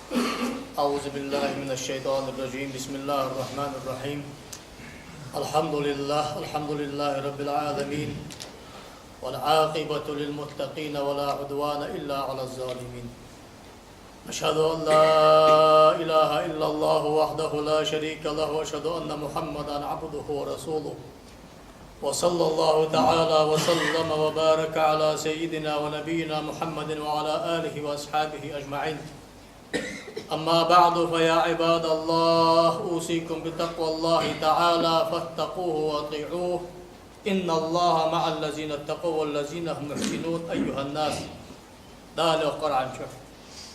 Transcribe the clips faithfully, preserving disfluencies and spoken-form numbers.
أعوذ بالله من الشيطان الرجيم. بسم الله الرحمن الرحيم. الحمد لله، الحمد لله رب العالمين. والعاقبة للمتقين ولا عدوان إلا على الظالمين. أشهد أن لا إله إلا الله وحده لا شريك له، وأشهد أن محمدا عبده ورسوله. وصلى الله تعالى وسلم وبارك على سيدنا ونبينا محمد وعلى آله وأصحابه أجمعين. أما بعد، فيا عباد الله، أوصيكم بتقوى الله تعالى فاتقوه وأطيعوه. إن الله مع الذين اتقوا والذين هم محسنون. أيها الناس, Дала йоах Къуръан чу: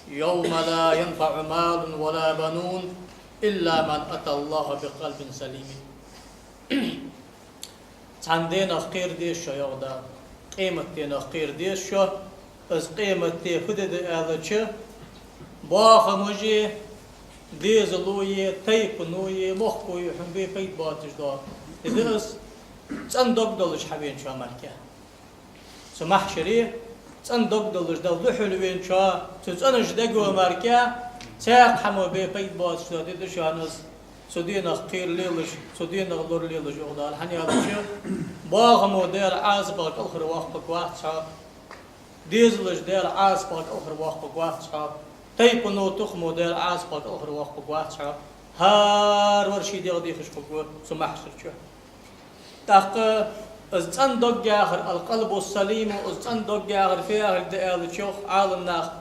يوم لا ينفع مال ولا بنون إلا من أتى الله بقلب سليم. Цхьан денах кхера деза шо, йоах Дала, къематденах кхера деза шо. Из къематди фу ди да аьлча, бахамаши, дезалои, тайпанои, мохкои хьона бе пайда боацаш дола ди да из, цӀена дог долаш хьавеначоа мара. Цу махьшаре цӀена дог долаш Далла духьал веначоа, цу цӀенача дега мара, цхьаккха хӀамо бе пайда боацаш дола ди да шоана из. Цу денах кхера лелаш, цу денах лоралелаш, йоах Дала, хӀана аьлча, бахамо Даьла Ӏазапах кӀалхарвоаккхаргвац хьо, дезалаш Даьла Ӏазапах кӀалхарвоаккхаргвац хьо, тайпано, тухумо Даьла Ӏазапах кӀалхарвоаккхаргвац хьо. ХӀара вар ший дегӀ дехаш хургва цу махьшар чу. ТӀаккха из цӀена дог яхар, القلب السليم, из цӀена дог яхар фу яхилга да аьлча, йоах Ӏаламнаха,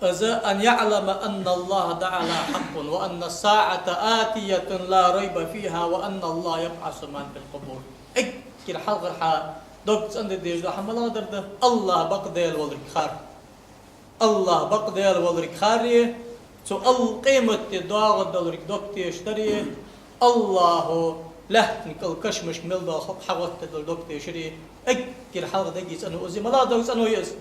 из أن يعلم أن الله تعالى حق وأن الساعة آتية لا ريب فيها وأن الله يبعث من في القبور. Эггара хьалхара хьа дог цӀена де дезаш дола хӀама малагӀа дар да? АллахӀ бакъ Даьла волга хар. АллахӀ бакъ Даьла волга харе, цу ал-, къематди доагӀаргдолга дог тешаре, АллахӀо лаьттан кӀал кашамашка мел дола халкъ хьагӀоттадергдолга дог тешаре, эггара хьалха дега цӀено из я. МалагӀа дог цӀено я из?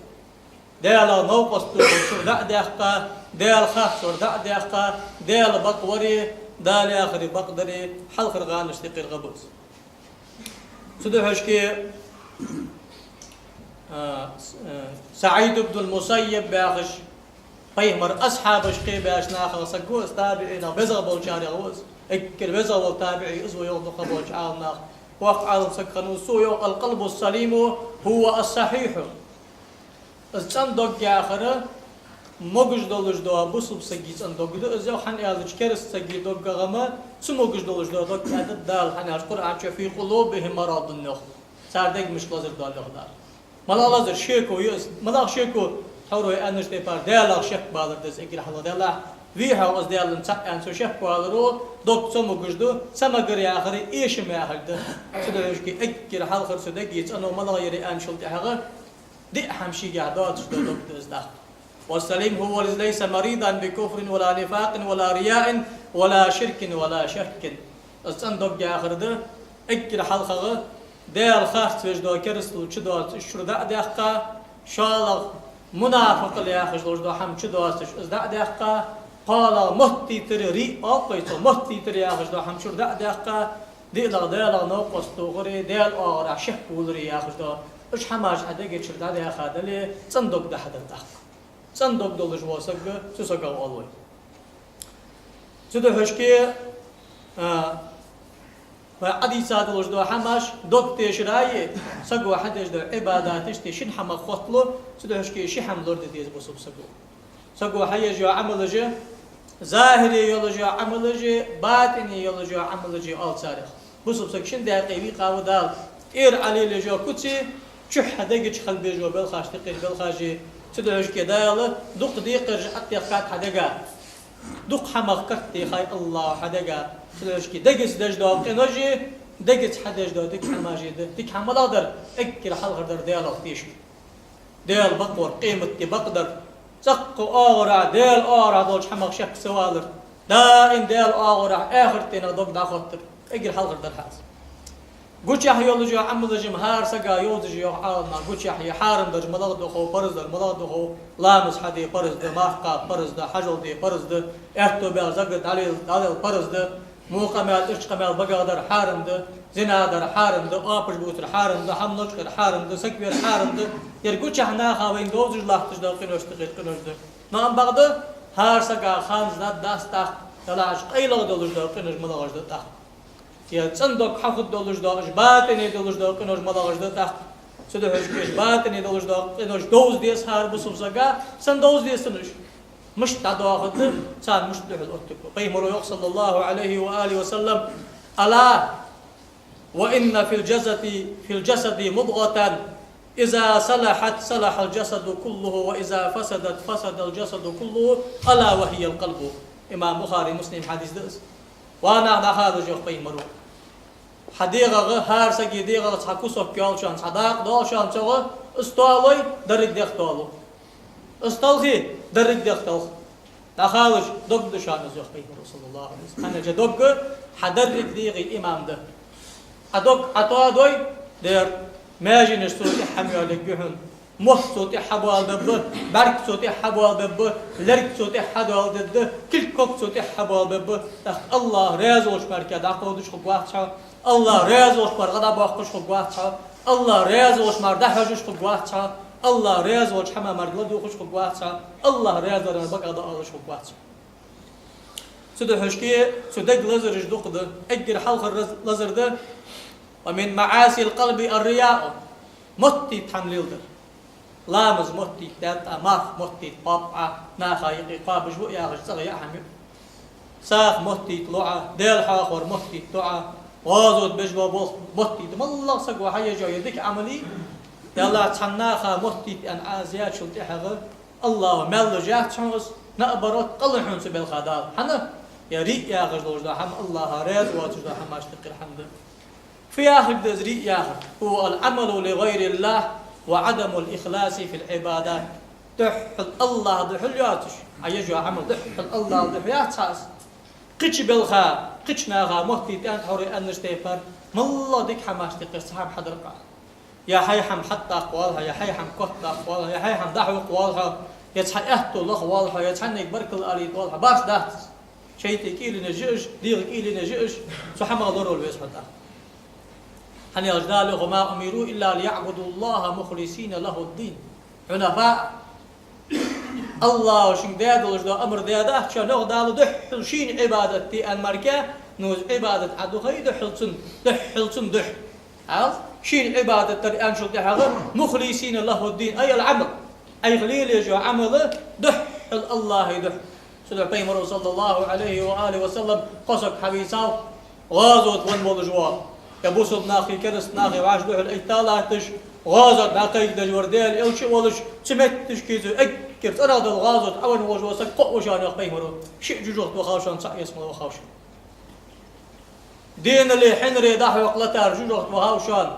Даьлах новкъост тохар чура дӀа а даьккха, Даьла харцвар дӀа а даьккха, Даьла бакъ варе, Дала яхаре бакъ даре, хьалхарча гӀанашта юкъера гӀа ба из. Цудухьа шки, а, с-, а, СаӀид ибн аль-Мусаййиб яхаш, пайхамара асхьабашка кхебаьча нахах саг ва из, табиӀинех безагӀа болчарех ва из. Эггара везагӀа вола табиӀи из ва, йоах дукхагӀболча Ӏаламнаха. Воккха Ӏалам саг хиннав из, цо йоах: القلب السليم هو الصحيح. Из цӀена дог яхар могаш долаш дола бусалба сага цӀена дог да из, йоах, хӀана аьлча кераста сага доггагӀа ма цу могаш долаш дола дог кӀаьдад Дала, хӀана аьлча Къуръан чу: في قلوبهم مرض, йоах. Цар дегашка лазар дола, йоах Дала. МалагӀа лазар? Шеко я из. МалагӀа шеко? Тхьовра вай аьннача тайпара, Даьлах шек балар да из эггара хьалха. Даьлах вий хьогӀ из, Даьлах цаӀ аьнна цу шек баларо дог цамогаш да, цамогар яхар эшам яхилга да. Цудухьа шки эггара хьалхара цу дега цӀено малагӀа яр аьнначул тӀехьагӀа, диъ хӀама шийгахьа доацаш дола дог да из, тӀаккха. والسليم هو الذي ليس مريضا بكفر ولا نفاق ولا رياء ولا شرك ولا شك. Из цӀена дог яхар да, эггара хьалхагӀа Даьла харцвеш дола керастал чудоацаш из чура дӀа а даьккха, шоллагӀа мунафикъал яхаш долаш дола хӀама чудоацаш из дӀа а даьккха, кхоалагӀа моттийтар, риъ оал-кх вай цох, моттийтар яхаш дола хӀама чура дӀа а даьккха, диълагӀа Даьлах новкъост тохари, Даьла оагӀорахьа шек вулари яхаш дола уж хӀамаш хьа дега чура дӀадаьха дале, цӀена дог да хьа дар, тӀаккха. ЦӀена дог долаш вола саг, цу сагах оал вай. Цудухьа шки, а, вай Ӏодийца долаш дола хӀамаш дог тешари, саго хьадеш дола Ӏибадаташти шин хӀамах хотталу, цудухьа шки ши хӀама лораде деза бусалба саго. Саго хьаеш йола Ӏамалаш, захӀире йолаш йола Ӏамалаш, батӀине йолаш йола Ӏамалаш оал царех. Бусалба саг шин даькъе вийкъа ва Дала. ТӀера Ӏалелаеш йола куц, чухь хьа дега чу хила безаш йола белхаш, тикхир белхаш. Цудухьа шки Дала дукха декхараш Ӏоттадаьд хьа дега. Дукха хӀамах карт техай АллахӀа хьа дега. Цудухьа шки дегаца деш дола къинош, дегаца хьадеш дола дика хӀамаш да. Дика хӀама малагӀа дар? Эггара хьалхара дар Даьлах тешар. Даьла бакъ вар, къематди бакъ дар. ЦӀаккха оагӀорахьа, Даьла оагӀорахьа долча хӀамах шек ца валар. Даим Даьла оагӀорахьа, ахарта денах дог дӀахоттар. Эггара хьалхара дар хьа из. Гучахьа йолаш йола Ӏамалаш-м хӀара сага йовзаш я, йоах Ӏаламнаха. Гучахьа я хьарам дараш малагӀа да хов, парз дар малагӀа да хов, ламаз хьаде парз да, марха кхаба парз да, хьажол де парз да, аьттув баьлча закат дӀале-, дӀалел парз да, во къамаьл, ирча къамаьл багах дар хьарам да, зина дар хьарам да, оапаш бувцар хьарам да, хӀама ночкъар хьарам да, саг вер хьарам да. Ер гучахьа наха вайна довзаш латташ дола къинош, тикхир къинош да. Но ам бакъда, ХӀара сага ханза над дац тӀаккха, далаш къайлагӀа долаш дола къинош малагӀаш да тӀаккха. Е цӀена дог хьахургдолаш дола, уж батӀане долаш дола къинош малагӀаш да тӀаккха. Цудухьа уж батӀане долаш дола къинош довза деза хӀара бусалба сага, сенна довза деза цунна уж? Мишта дӀадоахаргда, царна мишта духьал оттаргба. Пайхамаро йоах, صلى الله عليه وآله وسلم: «ألا وإن في الجسد، في الجسد مضغة إذا صلحت صلح الجسد كله وإذا فسدت فسد الجسد كله ألا وهي القلب». Имам Бухари, Муслим хьадис да из. Ва нах, нах, аьлар йоах Пайхамаро. Хьа дегӀагӀа, хӀара сага дегӀагӀа цхьа кусок йолча хана, цхьа дакъа долча хана цох из тоалой, деррига дегӀ тоалу. Из талхе, деррига дегӀ талх. Нах, аьлар, дог да шоана из, йоах Пайхамаро, صلى الله عليه وسلم. ХӀана аьлча дог хьа деррига дегӀа имам да. Ӏа дог Ӏа тоадой, дера, маьженаш цо тӀехьа хьамоалергья хьона. Мотт цо тӀехьа хьабоалабергба, бӀарг цо тӀехьа хьабоалабергба, лерг цо тӀехьа хьадоаладергда, кулг-ког цо тӀехьа хьабоалабергба. ТӀаккха АллахӀ раьза волча мара дӀакховдаш хургвац хьо, АллахӀ раьза волча мара гӀа дӀабоаккхаш хургвац хьо, АллахӀ раьза волча мара дӀахьожаш хургвац хьо, АллахӀ раьза волча хӀаман мара ладувгӀаш хургвац хьо, АллахӀ раьза вар бакъахьа дӀаоалаш хургвац хьо. Цудухьа шке цу дега лазараш дукха да. Эггара хьалхара лаз-, лазар да: «ومن معاصي القلب الرياء». Моттийта хӀама леладар. Ламаз моттийта даьд Ӏа, марха моттийта кхоаб Ӏа, наха юкъе кхоабаш ва яхаш цӀагӀа яа хӀама я. СагӀа моттийта лу Ӏа, Даьла хьоахавар моттийта ду Ӏа, гӀазот беш бола болх моттийта. МаллагӀа саго хьаеш йола дика Ӏамал, Даьла, цхьан наха моттийта аьнна Ӏа из яьчул тӀехьагӀа, АллахӀа маьл луш яц хьона из, наоборот, къа лу хьона цу балха Дала. ХӀана? Е риъ яхаш долаш дола хӀама, АллахӀа раьза воацаш дола хӀамаш тӀа кхера хӀама да. Фу яхилга да из риъ яхар? «هو العمل لغير الله وعدم الإخلاص في العبادات». Духхьал АллахӀа духьал йоацаш Ӏа еш йола Ӏамал, духхьал АллахӀа духьал яц хьа из. Кхыча балха, кхыча наха моттийта аьнна тхьовра аьннача тайпара, маллагӀа дика хӀамаш тӀа кхера цхьа хӀама хьадар Ӏа. Е хьай хӀама хьатӀадаккха воалл хьо, е хьай хӀама котдаккха воалл хьо, е хьай хӀама дӀахьокха воалл хьо, е цхьа аьттув лаха воалл хьо, е цхьаннега баркал алийта воалл хьо, башха дац из. ШайтӀа кӀийле еш я уж, дегӀа кӀийле еш я уж, цу хӀамах лоралуш веза хьо тӀаккха. ХӀана аьлча Дала йоах: «وما أمروا إلا ليعبدوا الله مخلصين له الدين حنفاء». АллахӀа шуга даь долаш дола амар даьдац, шоана йоах Дала, духхьал шийна Ӏибадат де аьнна мара, ну из Ӏибадат Ӏа духьал, духхьал цунна, духхьал цунна духьал. Ал, шийна Ӏибадат дар аьнначул тӀехьагӀа, «مخلصين له الدين», أي العمل. Ӏайха лелаеш йола Ӏамал духхьал АллахӀа духьал. Цудухьа Пайхамаро, صلى الله عليه وآله وسلم, кхо саг хьавийцав, гӀазота венна волаш вола. Е бусалба нахи, кераста нахи вӀаши духьал этта латташ, гӀазота дӀакхайкадеш вар Даьла элча а волаш, цу метташка из эггара цӀерагӀа дола гӀазота Ӏавенна волаш вола саг кхоъ ва шоана, йоах Пайхамаро. Шиъ жожагӀате вахав шоана, цаӀ ялсмале вахав шоана. Денали хьинари дӀахьокха латара жожагӀате вахав шоана.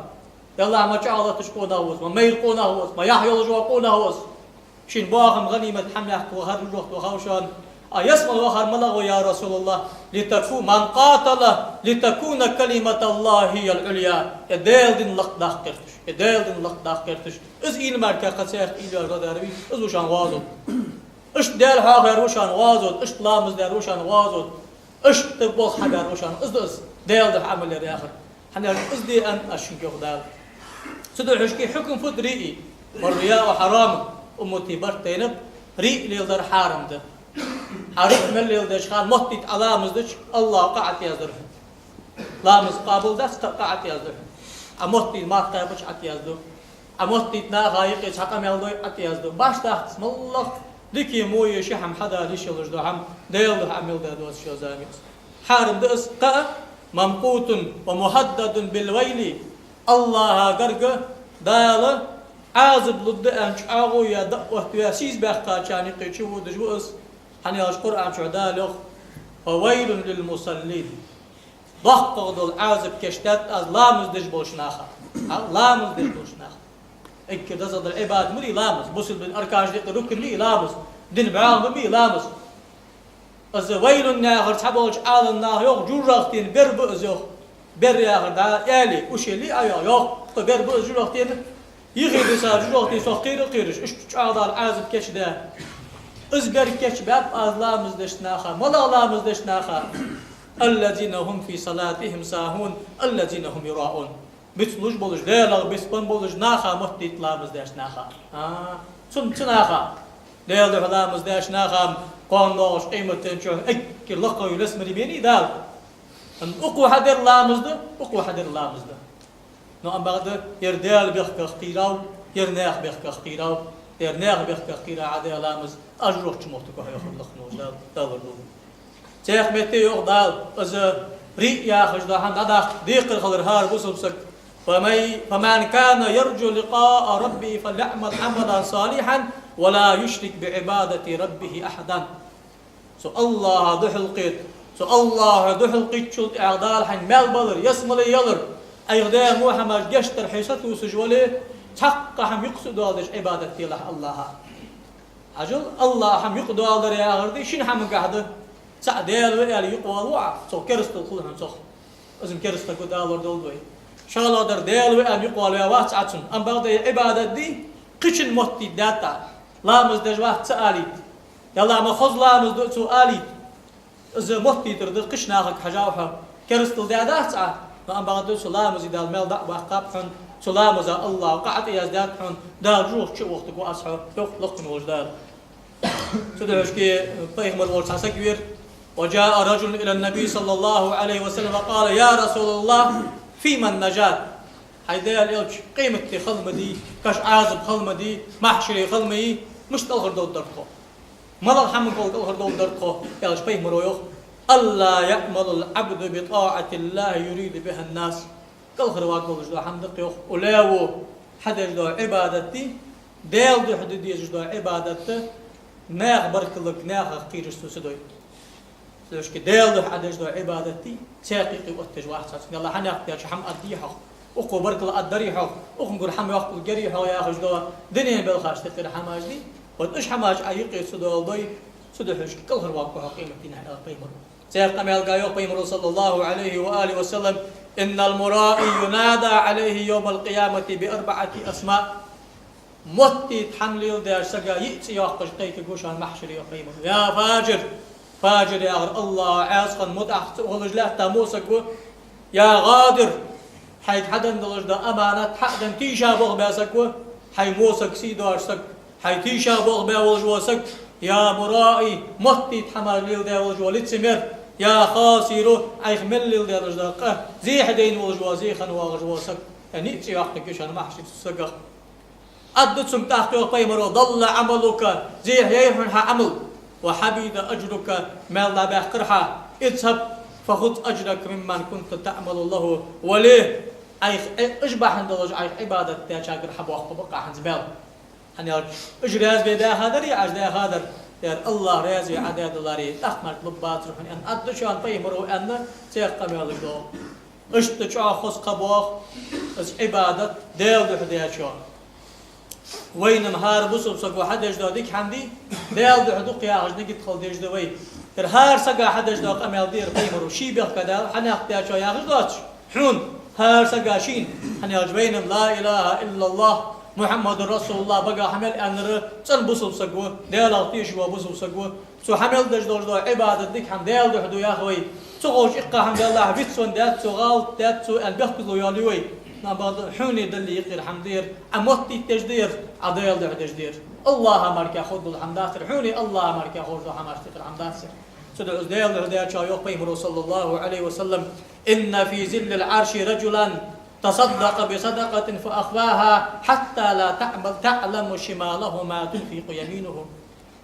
Деллахь, ма чӀоагӀа латташ къонах ва из, ма майра къонах ва из, ма яхь йолаш вола къонах ва из. Шийна боахам, гӀанимат хӀама яккха вахар жожагӀате вахав шоана. А ялсмале вахар малагӀа ва, я РасулаллахӀ? «لتكو-, من قاتل لتكون كلمة الله هي العليا». Е Даьла дин лакхдаккха гӀерташ, е Даьла дин лакхдаккха гӀерташ. Из уйла мара кхы цхьа уйла йоацаш ладар вий, из ва шоана гӀазот. Иштта Даьла хьоахавар ва шоана гӀазот, иштта ламаз дар ва шоана гӀазот. Иштта болх хьабар ва шоана, из да из, Даьла духьа Ӏамал яр яхар. ХӀана аьлча из де аьннад аз шуга, йоах Дала. Цудухьа шке хьукам фуд риъий? «والرياء حرام», уммата барт тайнаб, риъ леладар хьарам да. Хьа риъ мел леладеча хана, моттийта Ӏа ламаз дича, АллахӀа къа Ӏа тӀаязду хьона. Ламаз къоабалдац, къа, къа Ӏа тӀаязду хьона. Ӏа моттийта марха кхаьбача Ӏа тӀаязду. Ӏа моттийта наха юкъе цхьа къамаьл дой, Ӏа тӀаязду. Башха дац из, маллагӀа дикий, вуй, ши хӀама хьадала йиш йолаш дола хӀама, Даьла духьа Ӏа мел даь доацаш йола зама я из. Хьарам да из. Кхы а: «ممقوت ومهدد بالويل». АллахӀа гарга Дала Ӏазап лургда аьнна чӀоагӀо яь, дӀаоттаваь, сийсаза баьккхачарна юкъе чуводаш ва из. ХӀана аьлча Къуръан чу Дала йоах: «فويل للمصلين». ДоккхагӀа дола Ӏазап кийчдаьд Аз ламаз деш болча наха. А, ламаз деш болча наха. Эггара дезагӀа дола Ӏибадат мара я ламаз. Бусалба дина арканашта юкъера рукн ма я ламаз. Дина бӀоагӀа ма я ламаз. Из «вайлун» яхар цхьаболча Ӏаламнаха йоах, жожагӀатен бер ба из йоах. Бер яхар да, аьле, ущелье а йоах, йоах. Тхо бер ба из жожагӀатен. Йихи дисар жожагӀате сох кхера а кхераш, иштта чӀоагӀа Дала Ӏазап кийчдаь. Из бер кийчбаьб Аз ламаз деча наха. МалагӀа ламаз деча наха? «الذين هم في صلاتهم ساهون، الذين هم يراءون». Бицлуш болаш, Даьлах бицбенна болаш, наха моттийта ламаз деча наха. А, цун, цу наха. Даьла духьа ламаз деш наха кхоана доагӀаш къематдийнахьа эггара лакхагӀа йола ялсмале ма йий Дала. Укхо хьадер ламаз да, укхо хьадер ламаз да. Но амма бакъда, ер Даьла бехках кхийрав, ер наьха бехках кхийрав, ер наьха бехках кхийра Ӏа даь ламаз, ажрохча мотт гохь йохар лакхнолаш Дала, Дала лув. Цхьаькха метте йоах Дала, из рияъ яхаш дола хӀама дӀадаккха декхар хилар хӀара бусалба саг. فمن، فمن كان يرجو لقاء ربه فليعمل عملا صالحا ولا يشرك بعبادة ربه أحدا. Цу АллахӀа духьалкхета, цу АллахӀа духьалкхийттачул тӀехьагӀа Дала хьайна маьл балар, ялсмале ялар, Ӏайха даь во хӀамаш гешт дар хье сатувсаш вале, цхьаккха хӀама юкъе ца доаладеш Ӏибадат делахь АллахӀа. Хьажал, АллахӀа хӀама юкъе доаладар яхар да, шин хӀамагахь да. ЦаӀ Даьла ва аьнна юкъевоалаву Ӏа, цох керастал хул хьона цох. Из-м кераста гу далор долда вай. ШоллагӀдар Даьла ва аьнна юкъевоалаваь вац Ӏа цунна. Амма бакъда ер Ӏибадат дий, кхычунна моттийта даьд Ӏа. Ламаз деш вац ца алийта. Е ма хоза ламаз ду цо алийта. Из моттийтар да, кхыча нахага хьажав хьо. Керастал даь дац Ӏа, но амма бакъда цу ламаза Дала маьл дӀа а баккхаб хьона, цу ламаза АллахӀа къа а тӀаяздаьд хьона, Дала жугӀа чу а вохийтаргва Аз хьо, йоах лакхвенна волча Дала. Цудухьа пайхамар волча цхьа саг вера. وجاء رجل إلى النبي صلى الله عليه وسلم وقال: يا رسول الله، فيما النجاة؟ ХӀай Даьла элча, къематди хала ма дий, каша Ӏазап хала ма дий, махьшаре хала ма йий, мишта кӀалхардовргдар тхо? МалагӀа хӀаманга кӀалхардовргдар тхо? Аьлча пайхамаро йоах: ألا يعمل العبد بطاعة الله يريد بها الناس. КӀалхарваргволаш дола хӀама да-кх йоах, укх лаьво хьадеш дола Ӏибадат дий, Даьла духьа де дезаш дола Ӏибадат да, наьха баркаллага, наьхах кхераш цо ца дой. Цудухьа Даьла духьа Ӏа деш дола Ӏибадат дий, цхьаькха юкъе оттадеш вац Ӏа цунна. Ялла хьанехк деча хӀама аргдарий хьох, укхо баркал аргдарий хьох, укхунгара хӀама йоаккхаргьярий хьох яхаш дола дунен белхаш тӀехьара хӀамаш дий, вот уж хӀамаш Ӏа юкъе ца доаладой, цудухьа кӀалхарваргва хьо къематдийнахьа, аьлар пайхамаро. Цхьаькха къамаьлга йоах пайхамаро, صلى الله عليه وآله وسلم: إن المرائي ينادى عليه يوم القيامة بأربعة أسماء. Моттийта хӀама леладеча сага йиъ цӀи йоаккхаш кхайкаргва шоана махьшаре, йоах пайхамаро: يا فاجر. Фажир яхар АллахӀа Ӏаьсий хинна, мутӀахьа ца хулаш лаьтта во саг ва. يا غادر. Хьайга хьаденна долаш дола аманат хьа а денна тийша болх баь саг ва. Хьай во саг, сий доацаш саг, хьай тийша болх баь волаш вола саг. يا مرائي. Моттийта хӀамаш леладаь волаш вола лицемер. يا خاسر. Ӏайха мел леладаь долаш дола къа зе хьадайна волаш вола, зе хинна воагӀаш вола саг. Ер йиъ цӀи йоаккхаргья шоана махьшаре цу сагах. Аргда цунга тӀаккха, йоах пайхамаро: ضل عملك. Зе хьаяьй хьона хьа Ӏамал. وحبط أجرك. Маьл дӀабаьккхар хьа. اذهب فخذ أجرك ممن كنت تعمل له. Вале, Ӏайха, э, уж бахьан долаш Ӏайха Ӏибадат дечагара хьабоаккхаргба-кх Ӏа хӀанз маьл. ХӀана аьлча, уж раьза бе баьхадар, Ӏа уж даьхадар, ер АллахӀ раьза ве Ӏа даь даларе, тӀаккха мара лургбацар хьона, аьнна, аргда шоана пайхамаро, аьнна, цхьаькха къамаьлага йоах. Иштта чӀоагӀа хоза кхаъ боах, из Ӏибадат Даьла духьа дечоа. Вайна-м хӀара бусалба саго хьадеш дола дика хӀама дий, Даьла духьа да-кх яхаш нигат хила дезаш да вай. Ер хӀара сага хьадеш дола къамаьл да ер пайхамаро, ший бехка Дала хьанехк дечоа яхаш доацаш, хьона, хӀара сага шийна, хӀана аьлча вайна-м لا إله إلا الله محمد رسول الله багахьа мел аьннар цӀена бусалба саг ва, Даьлах тешаш вола бусалба саг ва. Цо хьа мел деш долаш дола Ӏибадат дика хӀама Даьла духьа да яхаш вай. Цу ховш иккха хӀама, Даллахь, вицвенна дац цо, гӀалат дац цо аьнна, бехказло йоалаю вай. Амма хьона дале юкъера хӀама да ер, Ӏа моттийта деш да ер, Ӏа Даьла духьа деш да ер. АллахӀа мара ховш дола хӀама дац ер, хьона АллахӀа мара ховш дола хӀамаш тӀехьара хӀама дац ер. Цудухьа из Даьла духьа дечоа, йоах пайхамаро, صلى الله عليه وسلم: إن في ظل العرش رجلا تصدق بصدقة فأخفاها حتى لا تعمل، تعلم شماله ما تنفق يمينه.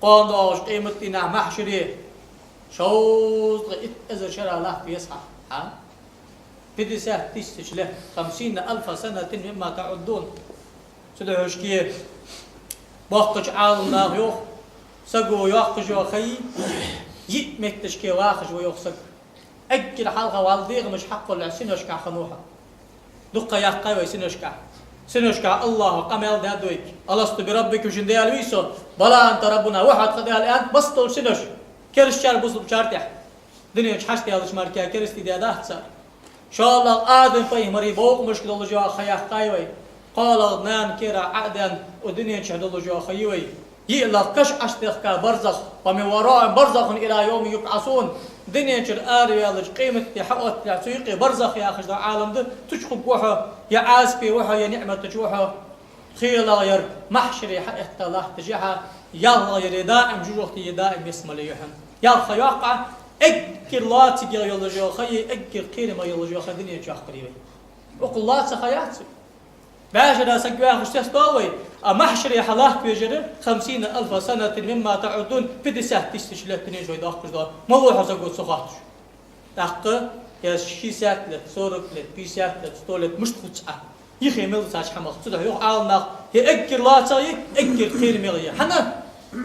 Кхоана доагӀаш къематдийнахьа махьшаре шовзткъа итт эзар шера латта веза хьа, хьа? Пятьдесят тысяч лет, خمسين ألف سنة مما تعدون. Цудухьа боккхача Ӏаламнаха йоах, саго йоаккхаш йола ха йиъ метташка вахаш ва йоах саг. Эггара хьалха вӀалла дегӀамаш хьакхоллалехь синошкахь хиннав хьо. Дукха яьккхай вай синошкахь. Синошкахь АллахӀа къамаьл даьд вайга: ألست بربكم, шун Даьла вий со? بلى أنت ربنا, ва хьо тха Даьла, аьннад массадолча синоша, керастачар, бусалбачар тӀехьа. Дунен чу хьашт даьлча мара керастий даьдац цар. ШоллагӀа Адам пайхамара бовкъамашка долаш йола ха яьккхай вай. КхоалагӀа нана кера Ӏа а даьнна, укх дунен чу долаш йола ха йий вай. ЙиълагӀа каша Ӏочудехка барзах, ومن ورائهم برزخ إلى يوم يبعثون. Дунен чура араваьлча къематди хьаотталехь цу юкъе барзах яхаш дола Ӏалам да, цу чу хургва хьо, е Ӏазапе ва хьо, е ниӀмата чу ва хьо. КхоалагӀа ер махьшаре хьаэтта латташ я хьа, ЯлхлагӀа яр даим жожагӀате, даим ялсмале я хьона. Ялх ха йоаккх Ӏа, эггара лоацагӀа йолаш йола ха, эггара кхерамегӀа йолаш йола ха дунен чу йоаккхар я вай. Укхул лоаца ха яц вай. БӀаь шера саг ваьхача цецдоал вай, а махьшаре хьалатта везар, خمسين ألف سنة مما تعدون, пятьдесят тысяч лет дунен чу вай доаккхаш дола. Малав хьо, саго, цо хоатташ? ТӀаккха, я шестьдесят лет, сорок лет, пятьдесят лет, сто лет, мишта хувц Ӏа? Юхе мел дац цхьа хӀама. Цудухьа йоах Ӏаламнаха, ер эггара лоацагӀа я, эггара кхерамегӀа я. ХӀана?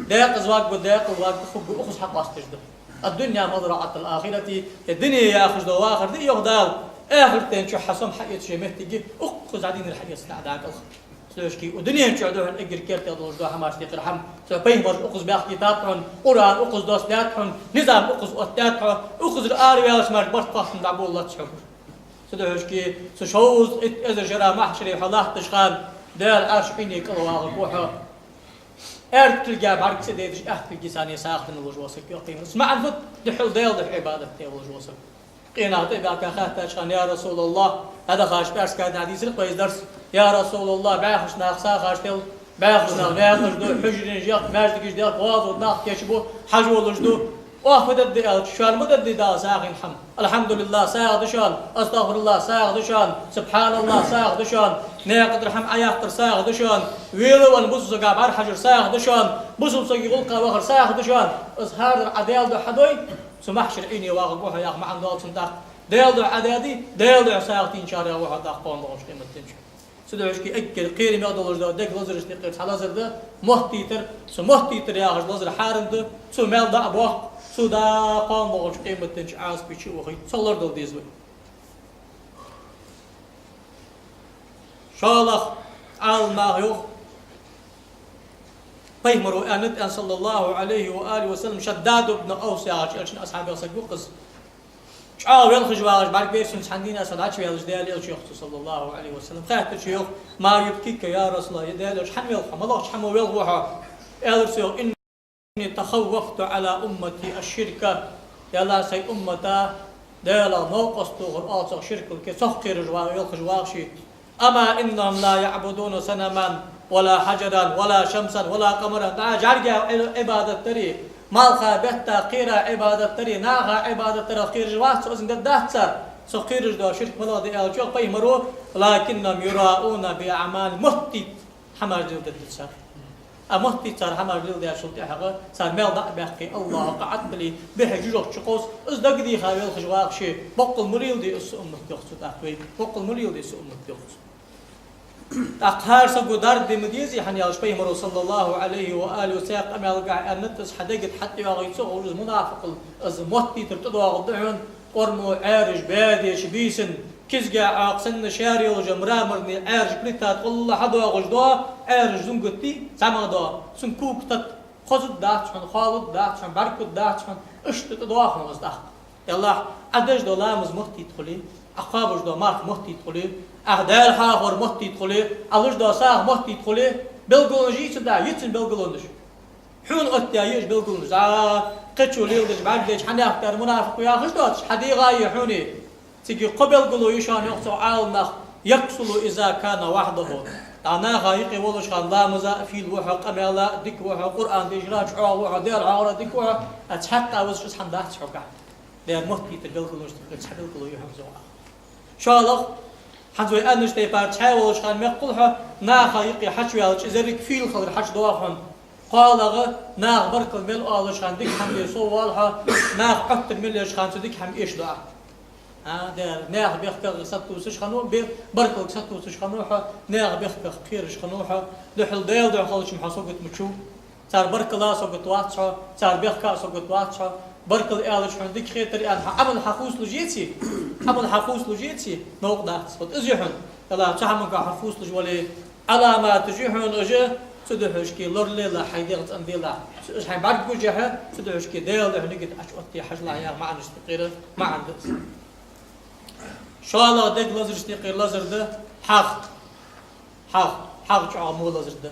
Даькъаза варгва, даькъала варгва, хургва, укхаза хьакъоасташ да. الدنيا مزرعة الآخرة, ер дуне яхаш дола вахар да, йоах Дала. Ахартен чу хьа сом хьаэцаш йола моттиг я, укхаза дӀадийна хьаэцаш да Ӏа дакъалх. Цудухьа укх дунен чу да хьона эггара керте долаш дола хӀамаш тӀехьара хӀама. Цу пайхамараш укхаза баьхкийтад хьона, Къуръан укхаза доссадаьд хьона, низам укхаза оттадаьд хьона, укхазара араваьлча мара барт-кхоастам дӀаболалац хьогара. Цудухьа цу шовзткъа итт эзар шера махьшаре хьо латтача хана, Даьла Ӏарша Ӏуйне кӀал вагӀаргва хьо. Аьрда кулга бӀарг цӀи дайташ, аьхка кулга царна сагӀа деш волаш вола саг, йоах пайхамара. Цун маӀан фуд? Духхьал Даьла духьа Ӏибадат деш волаш вола саг. Къе наха тӀабаьхка хаьттача хана: «Я Расулаллахӏ, хьадахача пӀаьраска дӀа дийцар-кх вай из дарс. Я Расулаллахӏ, бӀаьхача наха сагӀаш тел, бӀаьхача наха наькъаш ду, хьужаренаш яккха, маьждигаш дехка, гӀазот нах кийчбу, хьажа волаш да. Оаха фу дергда?» — аьлча, шоана ма дергда Далла сагӀийна хӀама. «Алхьамдулиллахӏ» сагӀа да шоана, «АстагӀфируллахӏ» сагӀа да шоана, «СубхьаналлахӀ» сагӀа да шоана, наькъа тӀара хӀама Ӏояьккхар сагӀа да шоана, велавенна бусалба сага бӀарахьажар сагӀа да шоана, бусалба сага гӀулакха вахар сагӀа да шоана. Из хӀара дар Ӏа Даьла духьа хьадой, цу махьшаре Ӏуйне вагӀаргва хьо, йоах маӀан долча цун тӀаккха. Даьла духьа Ӏа даьдий, Даьла духьа сагӀа дийначарех ва хьо тӀаккха кхоана лоагӀача къематдийнахьа. Цудухьа эггара кхерамегӀа долаш дола дега лазарашта юкъера цхьа лазар да моттийтар. Цу моттийтар яхаш лазар хьарам да, цо маьл дӀабоаккх, цо дӀа кхоана лоагӀача къематдийнахьа Ӏазапе чу а вахийта, цох лорадала деза вай. ШоллагӀа, Ӏаламнаха йоах, пайхамара аьннад, صلى الله عليه وآله وسلم, Шаддад ибн Авс яхача элчан асхьабех саг ва-кх из. ЧӀоагӀа велхаш вагӀаш бӀаргавайра цунца, цхьан дийнахьа со дӀачуваьлча, Даьла элча, йоах цо, صلى الله عليه وسلم, хаьттача йоах: «ما يبكيك يا رسول الله, я Даьла элча, хӀана велх хьо, малагӀча хӀамо велх ва хьо?» Аьлар цо йоах: «إني تخوفت على أمتي الشرك». Даьла, сай уммата Даьлах новкъост тохар оал цох, ширк, цох кхераш ва-, велхаш вагӀаш. «أما إنهم لا يعبدون صنما ولا حجرا ولا شمسا ولا قمرا». ДӀа жӀарга Ӏи-, Ӏибадат дари, малха, бетта кхера Ӏибадат дари, наха Ӏибадат дарах кхераш вац цо, из дергдац цар. Цох кхераш дола ширк малагӀа да аьлча, йоах пайхамара: «لكنهم يراءون بأعمالهم». Моттийта хӀамаш леладергда цар. А моттийта цар хӀамаш леладаьчул тӀехьагӀа, цар маьл дӀа а баьккхе, АллахӀа къа Ӏотилле, бӀехе жожагӀате чукхувс, из дагадийха велхаш вагӀаш, боккъал ма леладе из са уммат, йоах цо тӀаккха вайга. Боккъал ма леладе из са уммат, йоах цо. ТӀаккха хӀара саго дарба де ма дезий, хӀана аьлча пайхамара, صلى الله عليه وآله وسلم, цхьан къамаьлагахь аьннад: из хьа дега тӀа хьатӀайоагӀе цо, из мунафикъал, из моттийтар тӀадоагӀаргда хьона, кӀормо Ӏаьржа баьдеча бийсан кизга Ӏоакх санна шаьра йолаш йола мраморни Ӏаьржа плита тӀа гӀолла хьадоагӀаш дола Ӏаьржа зунгат дий, зӀамагӀа дола, цун кога тата хозаргдац хьона, хоалургдац хьона, бӀаргагургдац хьона, иштта тӀадоагӀа хьона из тӀаккха. Деллахь, Ӏа деш дола ламаз моттийта хуле, Ӏа кхоабаш дола марха моттийта хуле, Ӏа Даьла хьоахавар моттийта хуле, Ӏа луш дола сагӀа моттийта хуле, белгалонаш йий цун тӀа, йий цун белгалонаш? Хьона оттаяь йий уж белгалонаш? ДӀа кхычо леладеш бӀаргадайча, хьанехк тӀара мунафикъ ва яхаш доацаш, хьадийгӀа йий хьона? Цига кхо белгало я шоана, йоах цох Ӏаламнаха: «يكسل إذا كان وحده». ДӀа наха юкъе волаш хана ламаза а фийла ва хьо, къамаьла а дика ва хьо, Къуръан дешара а чӀоагӀа ва хьо, Даьла хьоахавара а дика ва хьо, а цхьаккха а везаш из хӀама дац хьогахь. Даьла моттийтара белгалонашта юкъера цхьа белгало я хьона из, йоах. ШоллагӀа, хӀанз вай аьннача тайпара, цхьаь волаш хана мехкахула хьо наха юкъе хьачуваьлча, из еррига фийла хилар хьачудоагӀа хьона. КхоалагӀа, наха баркал мел оалаш хана дика хӀама де соввоал хьо, наха Ӏоттар мел еш хана цу дика хӀаман эшадоагӀа. А, Даьла, наьха бехках сатувсаш хиннав, бе-, баркалга сатувсаш хиннав хьо, наьха бехках кхераш хиннав хьо, духхьал Даьла духьа хилча-м хьо сагот ма вац. Цар баркалла сагот вац хьо, цар бехка сагот вац хьо. Баркал аьлча хьона дика хетар аьнна, хьа Ӏамал хьахувсалуш еций? Ӏамал хьахувсалуш еций? Новкъа дац. Вот из я хьона. Деллахь, цу хӀаманга хьахувсалуш вале, Ӏаламаташ я хьона уж, цудухьа лоралела, хьай дегӀ цӀенделахь. Уж хьайна бӀаргагуш хьа, цудухьа Даьла духьа нигат Ӏочуоттае хьажалахь, яха маӀанашта юкъера маӀан да из. ШоллагӀа дега лазарашта юкъера лазар да хьагӀ. ХьагӀ, хьагӀ чӀоагӀа во лазар да.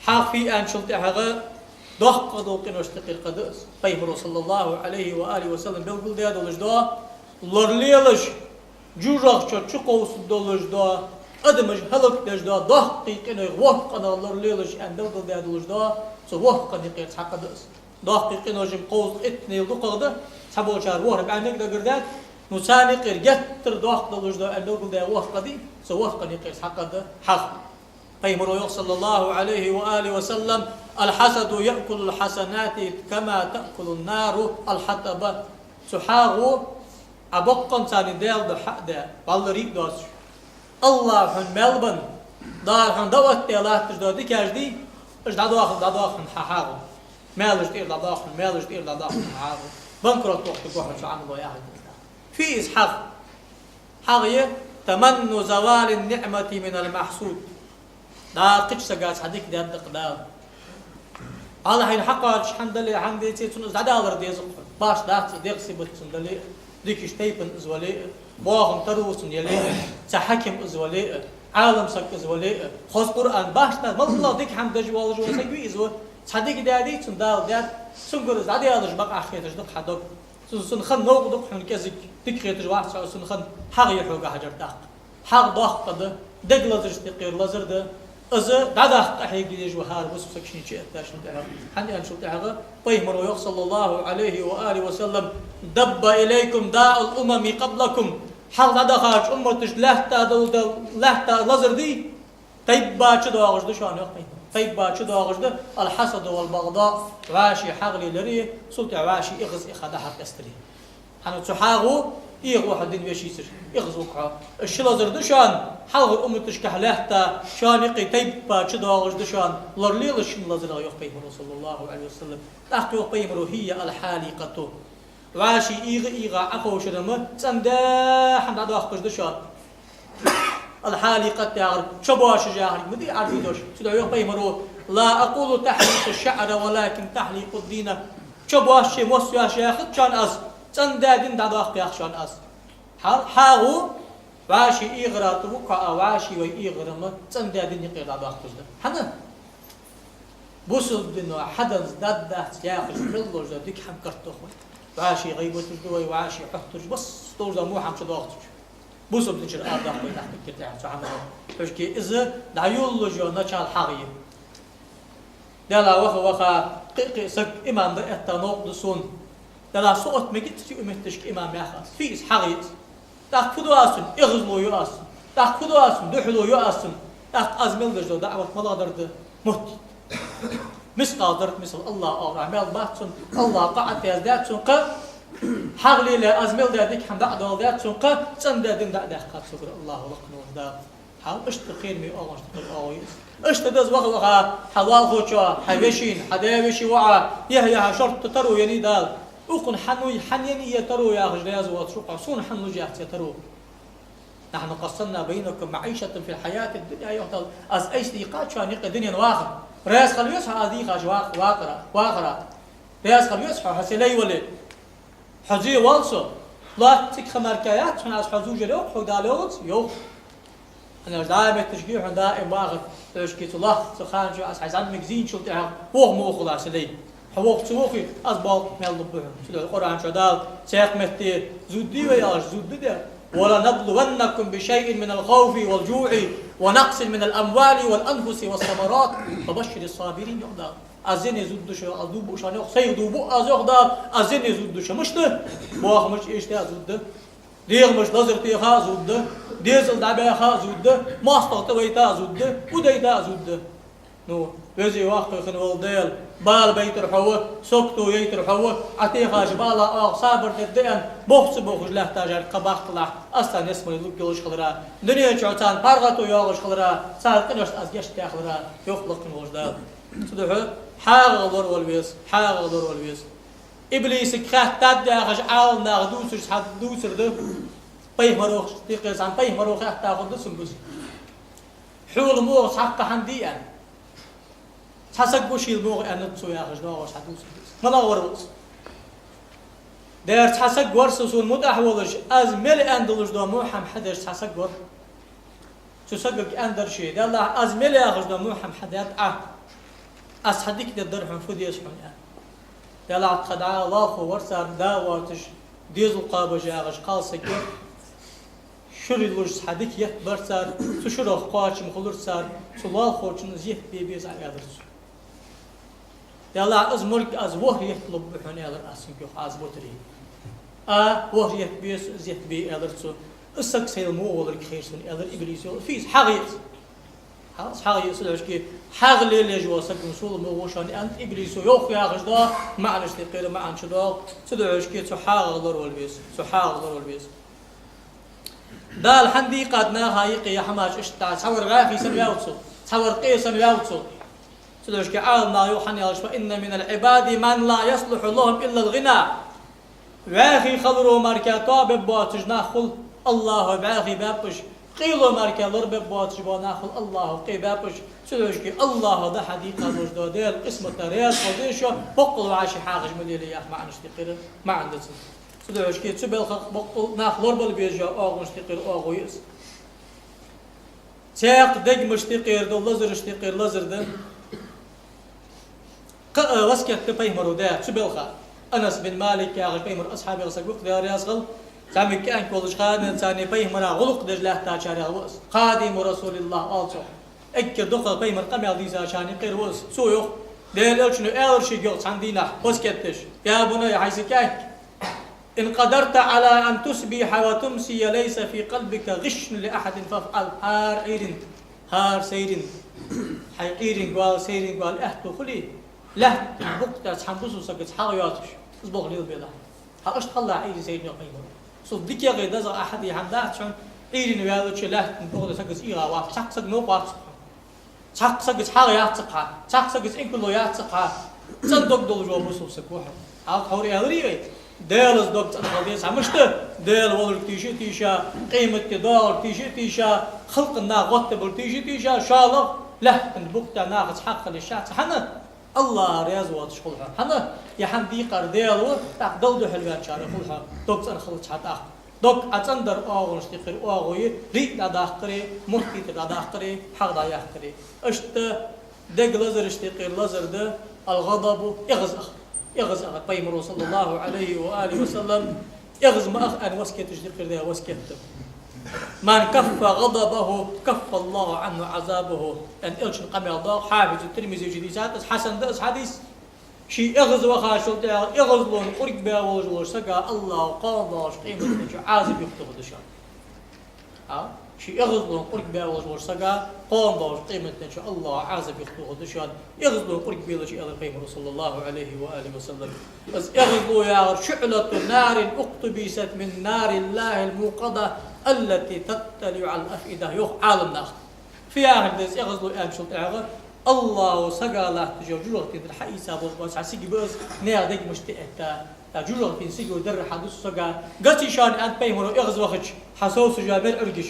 ХьагӀ фу я аьнначул тӀехьагӀа доккха дола къиношта юкъера кхы да из. Пайхамара, صلى الله عليه وآله وسلم, белгалдаь долаш да, лоралелаш, жожагӀате чу кхувсаш долаш да, Адамаш хӀалакдеш дола доккхий къинойх ворхӀ къинах лоралелаш аьнна белгалдаь долаш да, цу ворхӀ къина юкъера цхьа къа да из. Доккхий къинош-м кхузткъеи иттанел дукхагӀа да, цхьаболчар ворхӀ бӀаьннега дагардаьд, ну царна юкъера геттара доккха долаш да аьнна белгалдаь ворхӀ къа да, цу ворхӀ къина юкъера цхьа къа да хьагӀ. Пайхамаро йоах, صلى الله عليه وآله وسلم: «الحسد يأكل الحسنات كما تأكل النار الحطب». Цу хьагӀо, Ӏа боккъонца царна Даьла духьа а даь, валлара а доацаш, АллахӀа хьона маьл бенна, Дала хьона дӀаоттадаь латташ дола дикаш дий, уж дӀадоах, дӀадоах хьона хьа хьагӀо. Маьлаш тӀера дӀадоах хьона, маьлаш тӀера дӀадоах хьона хьа хьагӀо. Банкрот вохийтаргва хьо цу Ӏамало яхилга да. Фу я из хьагӀ? ХьагӀ я تمني زوال النعمة من المحسود. ДӀа кхыча сага цхьа дика даьд-кх Дала. Ала хьайна хьакхоачаш хӀама дале, хӀама деце, цунна из дӀадалар деза-кх хьона. Башха дац из, дегӀ сибат цун дале а, дикача тайпан из вале а, боахам таро цун яле а, цхьа хьаким из вале а, Ӏалам саг из вале а, хоза Къуръан, башха дац, моллагӀа дика хӀама деш волаш вола саг вий из ва. Цхьа дика даьдий цунна Дала, даьд, цунгара из дӀадаьлча бакъахьа хеташ да-кх хьа дог. Цун, цун хан новкъа да-кх хьона кӀезига, дика хеташ вац хьо, цун хан. ХьагӀ я хьога хьажар тӀаккха. ХьагӀ доккха къа да, дега лазарашта юкъера лазар да. Из дӀадаккха къахьега дезаш ва хӀара бусалба саг шийна чуэттачул тӀехьагӀа. ХӀана аьлча, цул тӀехьагӀа Пайхамаро йоах, صلى الله عليه وآله وسلم: «دب إليكم داء الأمم قبلكم». Хьалха дӀадахача умматашта лаьтта дола, лаьтта лазар дий, тайп-тайпара чудоагӀаш да шоана, йоах Пайхамаро. Тайп-тайпара чудоагӀаш да: الحسد والبغضاء, вӀаший хьагӀ лелари, цул тӀехьа вӀаший эгӀаз, эгӀа дӀа-хьа къестари. ХӀана, цу хьагӀо эгӀа ва хьо дина вешийцара, эгӀаз ва-кх хьо. Из ши лазар да шоана, хьалхарча умматашкахьа лаьтта, шоана юкъе тайп-тайпара чудоагӀаш да шоана, лоралелаш шин лазарах, йоах Пайхамаро, صلى الله عليه وسلم. ТӀаккха йоах Пайхамаро: «هي الحالقة». ВӀаший эгӀа-эгӀа Ӏоховшар-м цӀендаь хӀама дӀадоаккхаш да шоана. الحالقة яхар чо боашаш яхилга ма дий Ӏарбий дош. Цудухьа йоах Пайхамаро: «لا أقول تحليق الشعر ولكن تحليق الدين». Чо боашаш, мос йоашаш яхац шоана аз, цӀендаь дин дӀадоаккх яхар шоана аз. Хьа-, хьагӀо вӀаший эгӀара тӀа ва-кх хьо, а вӀаший вай эгӀар-м цӀендаь дина юкъера дӀадоаккхаш да. ХӀана? Бусалба дино хьаденна дад дац яхаш хила луш да дика хӀама картох вай. ВӀаший гӀийбаташ ду вай, вӀаший хьоттараш, басса долаш да во хӀама чудоагӀаш. Бусалба динчура арадаккха вай тӀаккха диккира тӀехьа цу хӀамано. Хьажкий, из дӀайолалуш йола начало хьагӀ я. Даьлахьа, ваха-ваха, кхы-кхы саг имам дар этта новкъа да сона. Даьлахьа, со отта мегацар юкъе метташка имам, йоах аз. Фу я из, хьагӀ я из. ТӀаккха фу ду аз цунна? ЭгӀазло ю аз цунна. ТӀаккха фу ду аз цунна? Духьало ю аз цунна. ТӀаккха аз мел деш дола даӀват малагӀдар да? Мутт. Мискъал заррат мисал АллахӀа оагӀорахьа маьл бац цунна, АллахӀа къа а тездаьд цунна кхы, хьагӀ лелаяь, аз мел даь дика хӀама дӀа а доаладаьд цунна кхы, цӀендаь дин дӀа а даьккхад цунгара АллахӀа, лакхаволча Дала. Хьал иштта кхераме оагӀонаш тӀа оагӀув я из. Иштта да из, ваха-ваха, хьа лоалахочоа, хьа вешийна, хьа даь-веший воӀа, яхь-яхьа шортта таро еннай Дала. Укхунна хьан вий, хьан еннай е таро яхаш раьза воацаш ва-кх хьо, сона хьан луш яц е таро. «نحن قسمنا بينكم معيشتكم في الحياة الدنيا», йоах Дала. Аз айса дийкъад шоана юкъе дунен вахар. Раьза хила веза хьо аз дийхача вах-, вахара, вахара? Раьза хила веза хьо, хьо са лай вале? Хьо зе воал со. Лоацца цига ха мара яц хьона аз хьо зувш яр, йоах хьога Дала, йоах? Йоах. ХӀана аьлча дӀа а метташка хьона даим вахар, хьажкий, цу лоацца хана чу аз хьай зӀамига зийначул тӀехьагӀа воху ма вохалахь са лай. Хьо воху ца вохий, аз болх мел лургба хьона. Цудухьа Къуръан чу Дала цхьаькха метте зувргдий вай аьлча, зувргда дер. «ولنبلونكم بشيء من الخوف والجوع ونقص من الأموال والأنفس والثمرات وبشر الصابرين», йоах Дала. Аз зене зувргда шо, аз дув буъ шоана, йоах, сайх дув буъ аз, йоах Дала, аз зене зувргда шо. Мишта? Боахамаш эшадеш зувргда. ДегӀамаш лазар теха а зувргда, дезал дӀабаьха а зувргда, моастагӀа тӀавайта а зувргда, удайта а зувргда. Ну, веза-воккха хинна вола Даьла, бала байтар хьо ва, сагото яйтар хьо ва, Ӏа техача балах оаха сабар дергда аьнна, боху ца бохуш лаьттача кхаъ баккхалахь, аз царна ялсмале лургйолаш хилара, дунен чу царна паргӀато йоагӀаш хилара, цар къиношта аз гешт даь хилара, йоах лакхаволча Дала. Цудухьа хьагӀах лоравала веза, хьагӀах лоравала веза. Иблисага хаьттад яхаш Ӏаламнаха дувцаш цхьа дувцар да. Пайхамаро, тӀехьа цхьан пайхамаро хаьтта хургда цунга из. Хьол мо цхьаккха хӀама дий аьнна. Цхьа саг ва шийла мо аьннад цо яхаш, доагӀаш цхьа дувцар да из. МалагӀа вар ва из? Дера цхьа саг вар со сона мутӀахь волаш, аз мел аьнна долаш дола мо хӀама хьадеш цхьа саг вар. Цу сагага аьннадар ше: «Даьллахьа, аз мел яхаш дола мо хӀама хьадаьд Ӏа. Аз цхьа дика дергдар хьона, фу деза хьона?» — аьнна. Даьллахьа, тха дӀа лоалахо вар царна да а воацаш, дезал кхоабаш яхаш кхалсаг яр. Шура луш цхьа дика етт бар цар, цу шурах кхоачам хулар цар, цу лоалахочунна из етт бе беза Ӏа, аьлар цо. Даллахь, из мулк аз ворхӀ етт лургба хьона, аьлар аз цунга, йоах, аз бутаре. А, ворхӀ етт беза, из етт бе, аьлар цо. Из саг сайл мо волга хир сона, аьлар иблисо, йоах, физа хьагӀ еза. ХьагӀ, хьагӀ еза, цудухьа хьагӀ лелаеш вола саг ма сул мо вошан, аьнна, иблисо йоах яхаш доагӀа, маӀанаш тӀекхира, маӀан чу доагӀа, цудухьа цу хьагӀах лоравала веза, цу хьагӀах лоравала веза. Дала хӀана дийкъад наха юкъе ер хӀамаш иштта? Цхьавар вӀаьхий санна ваьв цо, цхьавар къе санна ваьв цо. Цудухьа Ӏаламнаха йоах хьона аьлча: «فإن من العباد من لا يصلح لهم إلا الغنى». ВӀаьхий хиларо мара тоабергбоацаш нах хул, АллахӀо вӀаьхий баьб уж, къело мара лорабергбоацаш бола нах хул, АллахӀо къе баьб уж. Цудухьа АллахӀо дӀахьадийкъа долаш дола Даьла къисмата раьза хила деза шо, боккъал вӀаши хьагӀаш ма лелае, яха маӀанаш тӀекхира, маӀан да цун. Цудухьа цу балхах боккъал нах лорабала беза оагӀонаш тӀекхира оагӀув я из. Цхьаькха дегамаш тӀекхира дола лазараш тӀекхира лазар да. Кхы а васкет даьд пайхамаро, да, цу балха. Анас бин Малик яхаш пайхамара асхьабех саг ва-кх, Даьла раьза хилва. ЗӀамига кӀаьнк волча хана царна пайхамара гӀулакх деш лаьттачарех ва из. خادم رسول الله оал цох. Эггара дукхагӀа пайхамара къамаьл дийцачарна юкъера ва из. Цо йоах, Даьла Элчано аьлар шийга, йоах, цхьан дийнахьа васкет деш: «يا بني, хӀай са кӀаьнк, إن قدرت على أن تصبح وتمسي ليس في قلبك غش لأحد فافعل». ХӀара Ӏуйранна, хӀара сайранна хьай Ӏуйранга вала, сайранга вала аьттув хуле, лаьттан букъ тӀа цхьан бусалба сагаца хьагӀ йоацаш, из болх лелабелахь. Хьа иштта хилалахь Ӏуйре, сайре, йоах пайхамаро. Цул дикагӀеи дезагӀеи хӀама дац хьона, Ӏуйранна ваьлча лаьттан букъ тӀа сагаца эгӀа вац, цхьаккха саг новкъа вац хьона. Цхьаккха сагаца хьагӀ яц-кх хьа, цхьаккха сагаца инкарло яц-кх хьа, цӀена дог долаш вола бусалба саг ва хьо. Хьалха хьо аьлар-кх вай: Даьлаца дог цӀена хила деза хьа, мишта? Даьла волга тийша а тийша, къематди доагӀарга тийша а тийша, халкъа нах гӀоттабарга тийша а тийша, шоллагӀа лаьттан букъ тӀа нахаца хьагӀ хила йиш яц хьа. ХӀана? АллахӀ раьза воацаш хул хьо. ХӀана? Ер хӀама дийкъар Даьла ва, тӀаккха Далла духьалваьнначарех хул хьо, дог цӀена хилча хьа тӀаккха. Дог Ӏа цӀендар оагӀонаш тӀекхира оагӀув я: рий дӀадаккхари, мохк-тӀера дӀадаккхари, хьагӀ дӀаяьккхари. Иштта дега лазараш тӀекхира лазар да الغضب, эгӀазах. ЭгӀазах. Пайхамаро, صلى الله عليه وآله وسلم, эгӀаз ма ах аьнна васкет деш дийкъар да, васкет да: «من كف غضبه كف الله عنه عذابه», аьнна, Элчан къамаьл доагӀа, хьафиз Тирмизе чу дийцад из, хьасан да из хьадис. Ший эгӀазвахачул тӀехьагӀа эгӀазлонна къург баь волаш волча сага АллахӀо кхоана доагӀача къематдийнахьа Ӏазап юхатохаргда шоана. А? Ший эгӀазлонна къург баь волаш волча сага кхоана доагӀача къематдийнахьа АллахӀо Ӏазап юхатохаргда шоана, эгӀазлонна къург белча, аьлар пайхамаро, صلى الله عليه وآله وسلم. Из эгӀазло яхар: «شعلة نار اقتبست من نار الله الموقدة التي تطلع على الأفئدة», йоах Ӏаламнаха. Фу яхилга да из эгӀазло аьнначул тӀехьагӀа? АллахӀо сага латташ йола жожагӀатен дар хьаийца болаш бола цхьа сига ба из, наьха дегамашта тӀаэтта. Цу жожагӀатен сигалой дар хьадус сага. Гаций шоана, аьннад пайхамаро, эгӀазвахача, хьа совсаш йола мер Ӏургаш,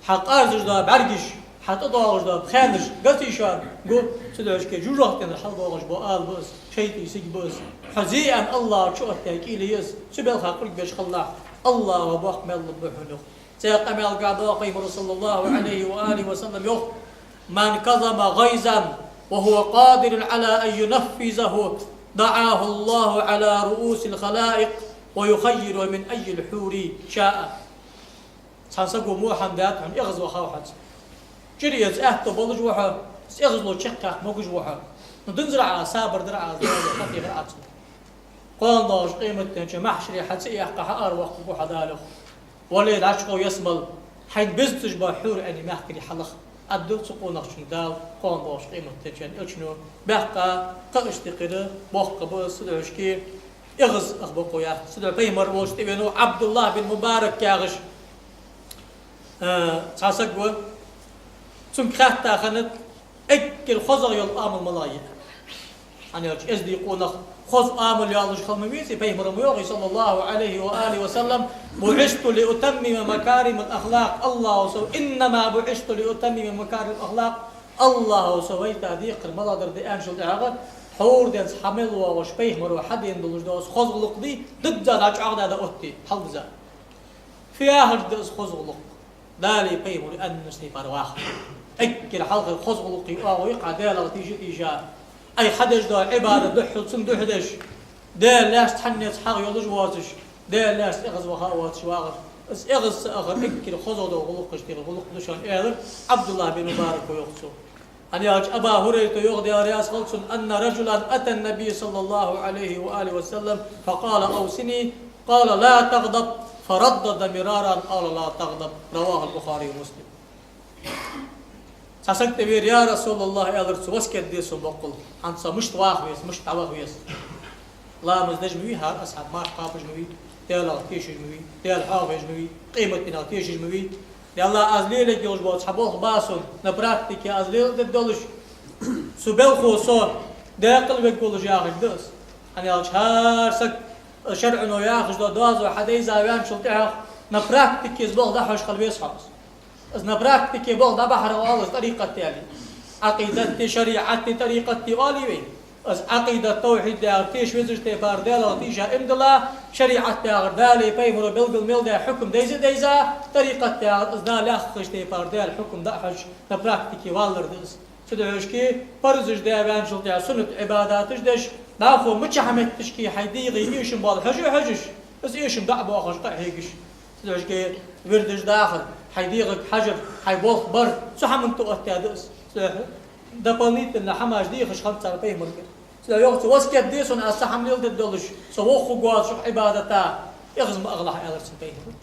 хьа къарзаш дола бӀаргаш, хьа тӀадоагӀаш дола пхаьнаш? Гаций шоана? Гу. Цудухьа жожагӀатен дар хьалдоагӀаш бола ала ба из, шайтӀий сига ба из. Хьо зе аьнна АллахӀо чуоттаяь кӀийле я из. Цу балха къург беш хилалахь, АллахӀо боккха маьл лургба хьона, йоах. Цу къамаьлга доагӀа пайхамаро, صلى الله عليه وآله وسلم, йоах: «من كظم غيظا وهو قادر على أن ينفذه دعاه الله على رؤوس الخلائق ويخيره من أي الحور شاء». Цхьан саго во хӀама даьд хьона, эгӀазвахав хьо цунна. ЧӀир эца аьттув болаш ва хьо, из эгӀазло чакхъяккха могаш ва хьо. Ну, динзар Ӏа, сабар дар Ӏа, Дала хьатӀехар Ӏа цунна. Кхоана доагӀача къематдийнахьа маьхьшаре хьа цӀи яьккха хьаарвоаккхаргва хьо Дала, йоах. Вале, дӀачугӀо, ялсмала, хьайна безача баьча хьурий Ӏийне мехкарий хьалаха, аьннад цу къонахчунга Дала кхоана доагӀача къематдийнахьа. Элчано баьккха кхы а иштта тӀекхира боккха ба из, цудухьа эгӀазах бокъо яц. Цудухьа пайхамар волча тӀавена ва Ӏабдуллахь бин Мубарак яхаш, э, цхьа саг ва. Цунга хаьтта хиннад, эггара хозагӀа йола оамал малагӀа я. ХӀана аьлча эздий къонах хоза оамал йолаш хила ма везий, пайхамаро ма йоахий, صلى الله عليه وآله وسلم: «بعثت لأتمم مكارم الأخلاق». АллахӀо со, «إنما بعثت لأتمم مكارم الأخلاق». АллахӀо со вайта декхар малагӀа дар да аьнначул тӀехьагӀа, хьур денз хьа мел воагӀаш пайхамаро хьадена долаш дола из хоза гӀулакх дий, дизза дӀачӀоагӀдаь да оттий, хьалдизза. Фу яхилга да из хоза гӀулакх? Далеи пайхамареи аьннача тайпара ваха. Эггара хьалхара хоза гӀулакхий оагӀув я-кх Ӏа Далах тийша а тийша, Ӏайха хьадеш дола Ӏибадат духхьал цунна духьал деш, Даьла лаьшта цхьаннеца хьагӀ йолаш воацаш, Даьла лаьшца эгӀазваха а воацаш вагӀар. Из эгӀаз ца ахар эггара хозагӀа дола гӀулакхашта юкъера гӀулакх да шоана, аьлар Ӏабдуллахь бин Мубарака, йоах цо. ХӀана аьлча Абу ХӀурайрата йоах, Даьла раьза хилва цунна: «أن رجلا أتى النبي صلى الله عليه وآله وسلم فقال: أوصني، قال: لا تغضب، فردد مرارا، قال: لا تغضب.» رواه البخاري ومسلم. Цхьа саг тӀавера: «Я РасулаллахӀ, — аьлар цо, — васкет де сона боккъал, хӀанз со мишта ваха веза, мишта дӀаваха веза. Ламаз деш ма вий хӀара асхьаб, марха кхоабаш ма вий, Даьлах тешаш ма вий, Даьла хьоахавеш ма вий, къематдийнах тешаш ма вий. Даьла, аз лелаергйолаш бола цхьа болх ба сона, на практике аз леладергдолаш, цу балхо со даькъалвергволаш яхаш да из». ХӀана аьлча хӀара саг шарӀо яхаш дола доазув хьадайза ваьнначул тӀехьагӀа на практике из болх дӀахьош хила веза хьо из. Из на практике болх дӀабахьар оал из тӀарикъат аьле. Ӏакъидати, шариӀати, тӀарикъати оалий вай. Из Ӏакъидат, тавхьид яхар теша везача тайпара Даьлах тийша иман дилла, шариӀат яхар Даьлеи пайхамаро белгал мел даь хьукам дайза а дайза, тӀарикъат яхар из Дала яхача тайпара Даьла хьукам дӀахьош, на практике валар да из. Цудухьа шке парзаш даь ваьнначул тӀехьагӀа суннат Ӏибадаташ деш, дӀахо мичахьа метташка хьай дегӀа эшам бола хьожа а хьожаш, из эшам дӀа а боахаш, къа а хьегаш. Цудухьа шке вирдаш дахар, хьай дегӀага хьажар, хьай болх бар, цу хӀаман тӀа оттадаьд из. Цудухьа дополнительно хӀамаш дехаш хиннад цар пайхамарагара. Цудухьа йоах цо: «Васкет де сона, аз цхьа хӀама леладергдолаш, со воххуг воацаш укх Ӏибадата, эгӀаз ма ахалахь», — аьлар цунга пайхамаро.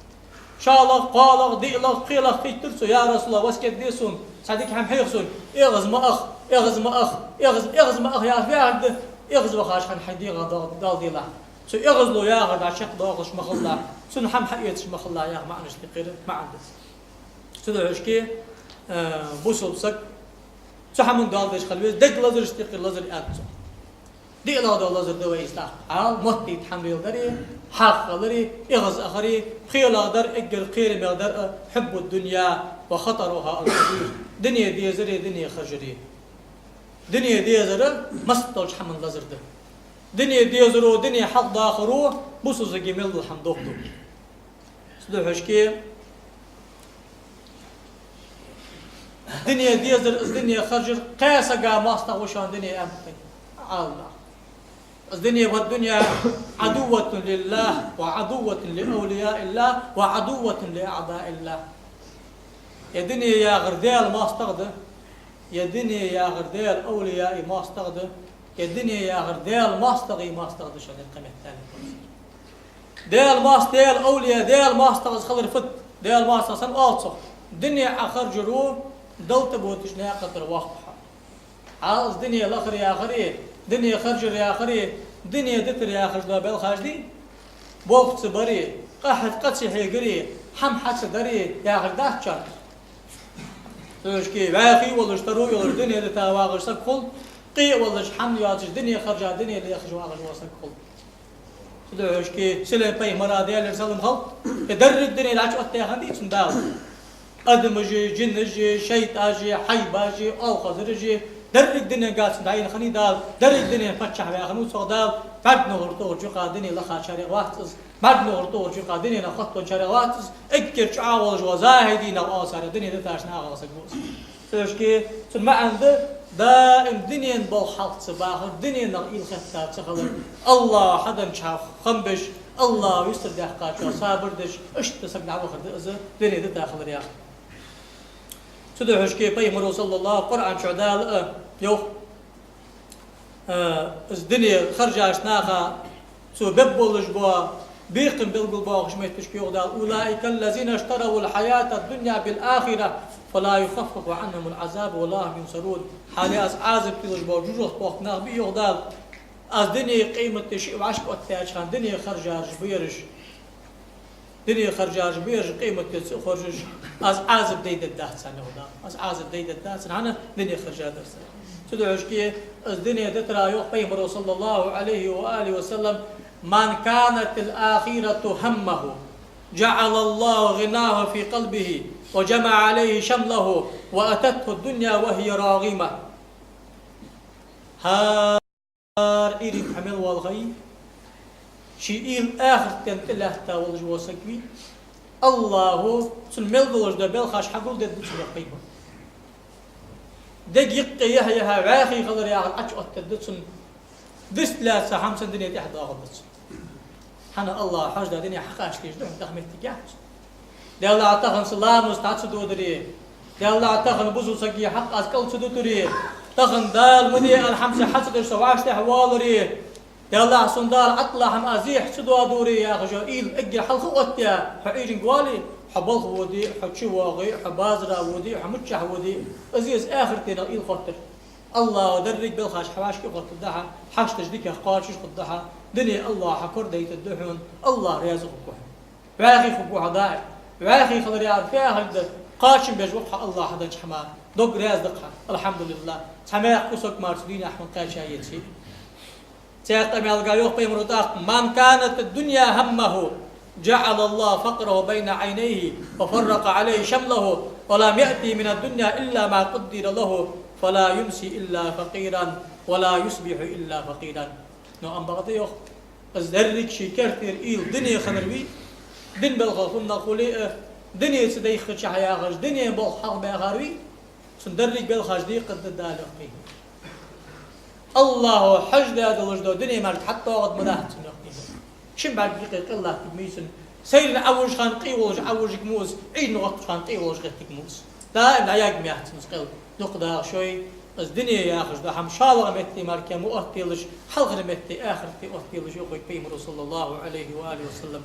ШоллагӀа, кхоалагӀа, диълагӀа, пхелагӀа хийттар цо: «Я РасулаллахӀ, васкет де сона, цхьа дика хӀама хьеха сона, эгӀаз ма аха, эгӀаз ма аха, эгӀаз, эгӀаз ма аха», — яхаш ваьхар да, эгӀаз вахача хана хьай дегӀа дол-, дола делахь. Цу эгӀазло яхар дӀачакхдоаккхаш ма хилалахь, цунна хӀама хьаэцаш ма хилалахь яха маӀанаш тӀа кхера маӀан да из. Цудухьа шке, э, бусалба саг цу хӀаман доал деш хила веза, дега лазарашта юкъера лазар аьннад цо. ДиълагӀа дола лазар да вай из тӀаккха. Ӏал моттийта хӀама леладари, хьагӀ хилари, эгӀаз ахари, пхелагӀдар, эггара кхерамегӀдар а: حب الدنيا وخطرها الكبير. Дуне дезари, дуне хержари. Дуне дезар массадолча хӀаман лазар да. Дуне дезаро, дуне хьалхадахаро бусалба сага мел дола хӀама дохаду. Цудухьа шке дуне дезар, из дуне хержар кхаь сага моастагӀа ва шоана дуне аьннад Ӏаламнаха. Из дуне: والدنيا عدوة لله وعدوة لأولياء الله وعدوة لأعداء الله. Ер дуне яхар Даьла моастагӀа да, ер дуне яхар Даьла овлияий моастагӀа да, ер дуне яхар Даьла моастагӀий моастагӀа да шоана ер кхаь меттала. Даьла моастагӀа, Даьла овлия, Даьла моастагӀа из хилар фуд? Даьла моастагӀа санна оал цох. Дуне Ӏа хержаро Далла тӀабоагӀача наькъа тӀара воаккх хьо. Ӏа из дуне лахар яхари, дуне хержар яхари, дуне дитар яхаш дола белхаш дий? Болх ца бари, къа хьа-, къа ца хьегари, хӀама хьа ца дари яхар дац шоана. Цудухьа шке вӀаьхий волаш, таро йолаш дуне дита вагӀаш саг хул, къе а волаш, хӀама йоацаш дуне хержа, дуне лехаш вагӀаш вола саг хул. Цудухьа шке сийлен пайхамара, Даьлера салам хилда, ер деррига дуне дӀачуоттадаь хиннадий цунна Дала? Адамаши, жинаши, шайтӀаши, хьайбаши, алхазараши, деррига дунен гацна дӀаайна хиннай Дала, деррига дунен паччахь ваь хиннав цох Дала, бӀаргногӀар тӀагӀача юкъа дуне лахачарех вац из, бӀаргногӀар тӀагӀача юкъа дуненах хоттаденнарех вац из, эггара чӀоагӀа волаш вола загьидинех оалаш царех, дуне дитача нахах саг ва из. Цудухьа шке цун маӀан да: даим дунен болх хьалха ца бахар, дуненах уйла хетта ца хилар, АллахӀа хьаденнача хӀаман беш, АллахӀа юстара даьккхачох сабар деш, иштта саг дӀавахар да из, дуне дита хилар яхар. Цудухьа шке пайхамаро, саллаллахӀу, Къуръан чу Дала а йоах, э, из дуне хержача наха цо бергболаш бола бекхам белгалбоахаш метташка йоах Дала: أولئك الذين اشتروا الحياة الدنيا بالآخرة فلا يخفف عنهم العذاب ولا هم ينصرون. Хьале аз Ӏазап тиллаш бола жожагӀате боахка нах ба, йоах Дала, аз дуне, къематди шиъ вӀашка оттадаьча хана дуне хержараш ба ераш. Дуне хержараш ба ераш, къематди ца хоржаш, аз Ӏазап дайдергдац царна, йоах Дала. Аз Ӏазап дайдергдац царна, хӀана, дуне хержараш дар цар. Цудухьа шке из дуне дитара йоах пайхамаро, саллаллахӀу Ӏалайхи ва алихи ва саллам: من كانت الآخرة همه جعل الله غناه في قلبه وجمع عليه شمله وأتته الدنيا وهي راغمة. ХӀара Ӏуйранна хьа мел вола ха йий, ший уйла ахартен тӀа лаьтта волаш вола саг вий, АллахӀа цун мел долаш дола белхаш хьагулдергда цунна, йоах пайхамаро. Дег юкъе яхьа-яхьа вӀаьхий хилар яхар Ӏочуоттадергда цунна. Дицлаьца хӀама санна дуне тӀехьа доагӀаргда цунна. ХӀана, АллахӀа хьожадаь дуне хьакъастийша да хьона, даха моттиг яц. Даьллахь, тахан са ламаз тӀа ца додаре, Даьллахь, тахан бусалба сага хьакъ аз кӀал ца дутаре, тахан Дала ма де аьнна хӀама са хьа ца деш со вӀаштӀехьа валаре, Даьллахь, сона Дала Ӏатилла хӀама аз зехьа ца доадоре яхаш, уйла эггара хьалха оттаяь, хьо Ӏуйранга вале, хьо балха воде, хьо чу воагӀе, хьо базара воде, хьо миччахьа воде, из, из ахартенах уйла хоттар. АллахӀа деррига белхаш хьа вӀашка хоттадергда хьа, хьашташ диках кхоачаш хургда хьа, дуне АллахӀа хьа кора дайтаргда хьона, АллахӀ раьза хургва хьона. ВӀаьхий хургва хьо даим, вӀаьхий хилар яхар фу яхилга да, кхоачам беш ва-кх хьо АллахӀа хьаденнача хӀаман, дог раьза да-кх хьа, алхьамдулиллахӀ, цхьа маькх кусок мара цу дийнахьа хьона кхаьча еций. Цхьаькха къамаьлага йоах пайхамаро тӀаккха: «من كانت الدنيا همه جعل الله فقره بين عينيه وفرق عليه شمله ولم يأته من الدنيا إلا ما قدر له فلا يمسي إلا فقيرا ولا يصبح إلا فقيرا». Но ам бакъда йоах, из деррига ший керттера уйла дуне хиннар вий, дин белхал хӀуннагӀа хуле а, дуне ца дайхача хьаяхаш, дунен болх хьалхабаьхар вий, цун деррига белхаш декхаргда Дала, йоах пайхамаро. АллахӀа хьожадаь долаш дола дуне мара хьатӀадоагӀаргда ма дац цунна, йоах пайхамаро. Шин бӀарг юкъе къел латтаргма из цун. Сайранна Ӏовужача хана къе волаш Ӏовужаргма из, Ӏуйранна гӀоттача хана къе волаш гӀеттаргма из. Даим дӀаяргма яц цунна из къел. Дукха дагӀа шоай, из дуне яхаш дола хӀама шоллагӀа метте мара ма оттаделаш, хьалхара метте, ахарте оттаделаш, йоах вайга пайхамаро, صلى الله عليه وآله وسلم.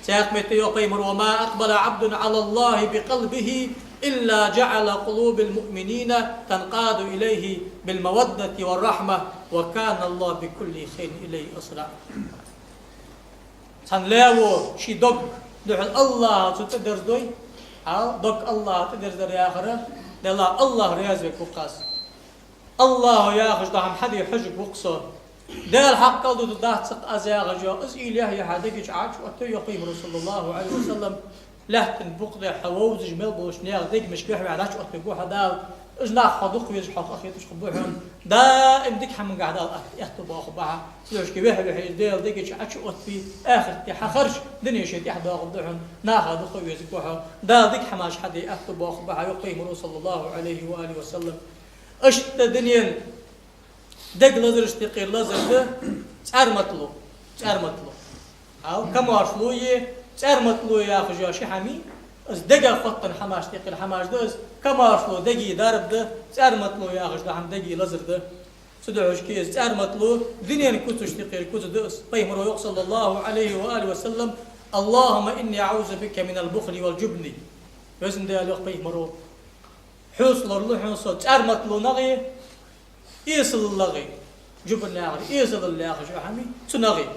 Цхьаькха метте йоах пайхамаро: «وما أقبل عبد على الله بقلبه إلا جعل قلوب المؤمنين تنقاد إليه بالمودة والرحمة وكان الله بكل شيء إليه أسرع». Цхьан лаьво ший дог духьал АллахӀа цу тӀадерзадой, а, дог АллахӀа тӀадерзадар яхар, Даьллахь, АллахӀ раьза вергва-кх аз. АллахӀа яхаш дола хӀама хьаде хьожаргва-кх со. Даьла хьакъ кӀалдутаргдац-кх аз яхаш, из уйла яхь-яхьа дега чу Ӏочуоттаве, йоах пайхамаро, صلى الله عليه وسلم, лаьттан букъа тӀа хьо вовзаш мел болча наьха дегашка вехьа-вехьа дӀачуоттавергва хьо Дала. Уж нах хьох дукха везаш, хьох къахеташ хургба хьона. Даим дика хӀамангахьа Дала атта аьттув боаккхаргба хьа. Цудухьа вехьа-вехьа из Даьла дега чу Ӏочуоттаве, ахарте хьахаржа, дуне ший тӀехьа доагӀаргда хьона, наха дукха везаргва хьо. Дала дика хӀамаш хьаде атта боаккхаргба хьа, йоах пайхамаро, صلى الله عليه وآله وسلم. Иштта дунен дега лазарашта юкъера лазар да цӀарматало, цӀарматало. Хьал, камаьршало е цӀарматало яхаш йола ши хӀама, из дега хоттаденна хӀамашта юкъера хӀамаш да из, камаьршало дега дарба да, цӀарматало яхаш дола хӀама дега лазар да. Цудухьа из цӀарматало дунен куцашта юкъера куц да из. Пайхамаро йоах, صلى الله عليه وآله وسلم: «اللهم إني أعوذ بك من البخل والجبن». Везан Даьла, йоах пайхамаро, хьоца лоралу хьона со цӀарматалонагӀи, эсалалагӀи, жубн яхар, эсалал яхаш йола хӀама, цунагӀи.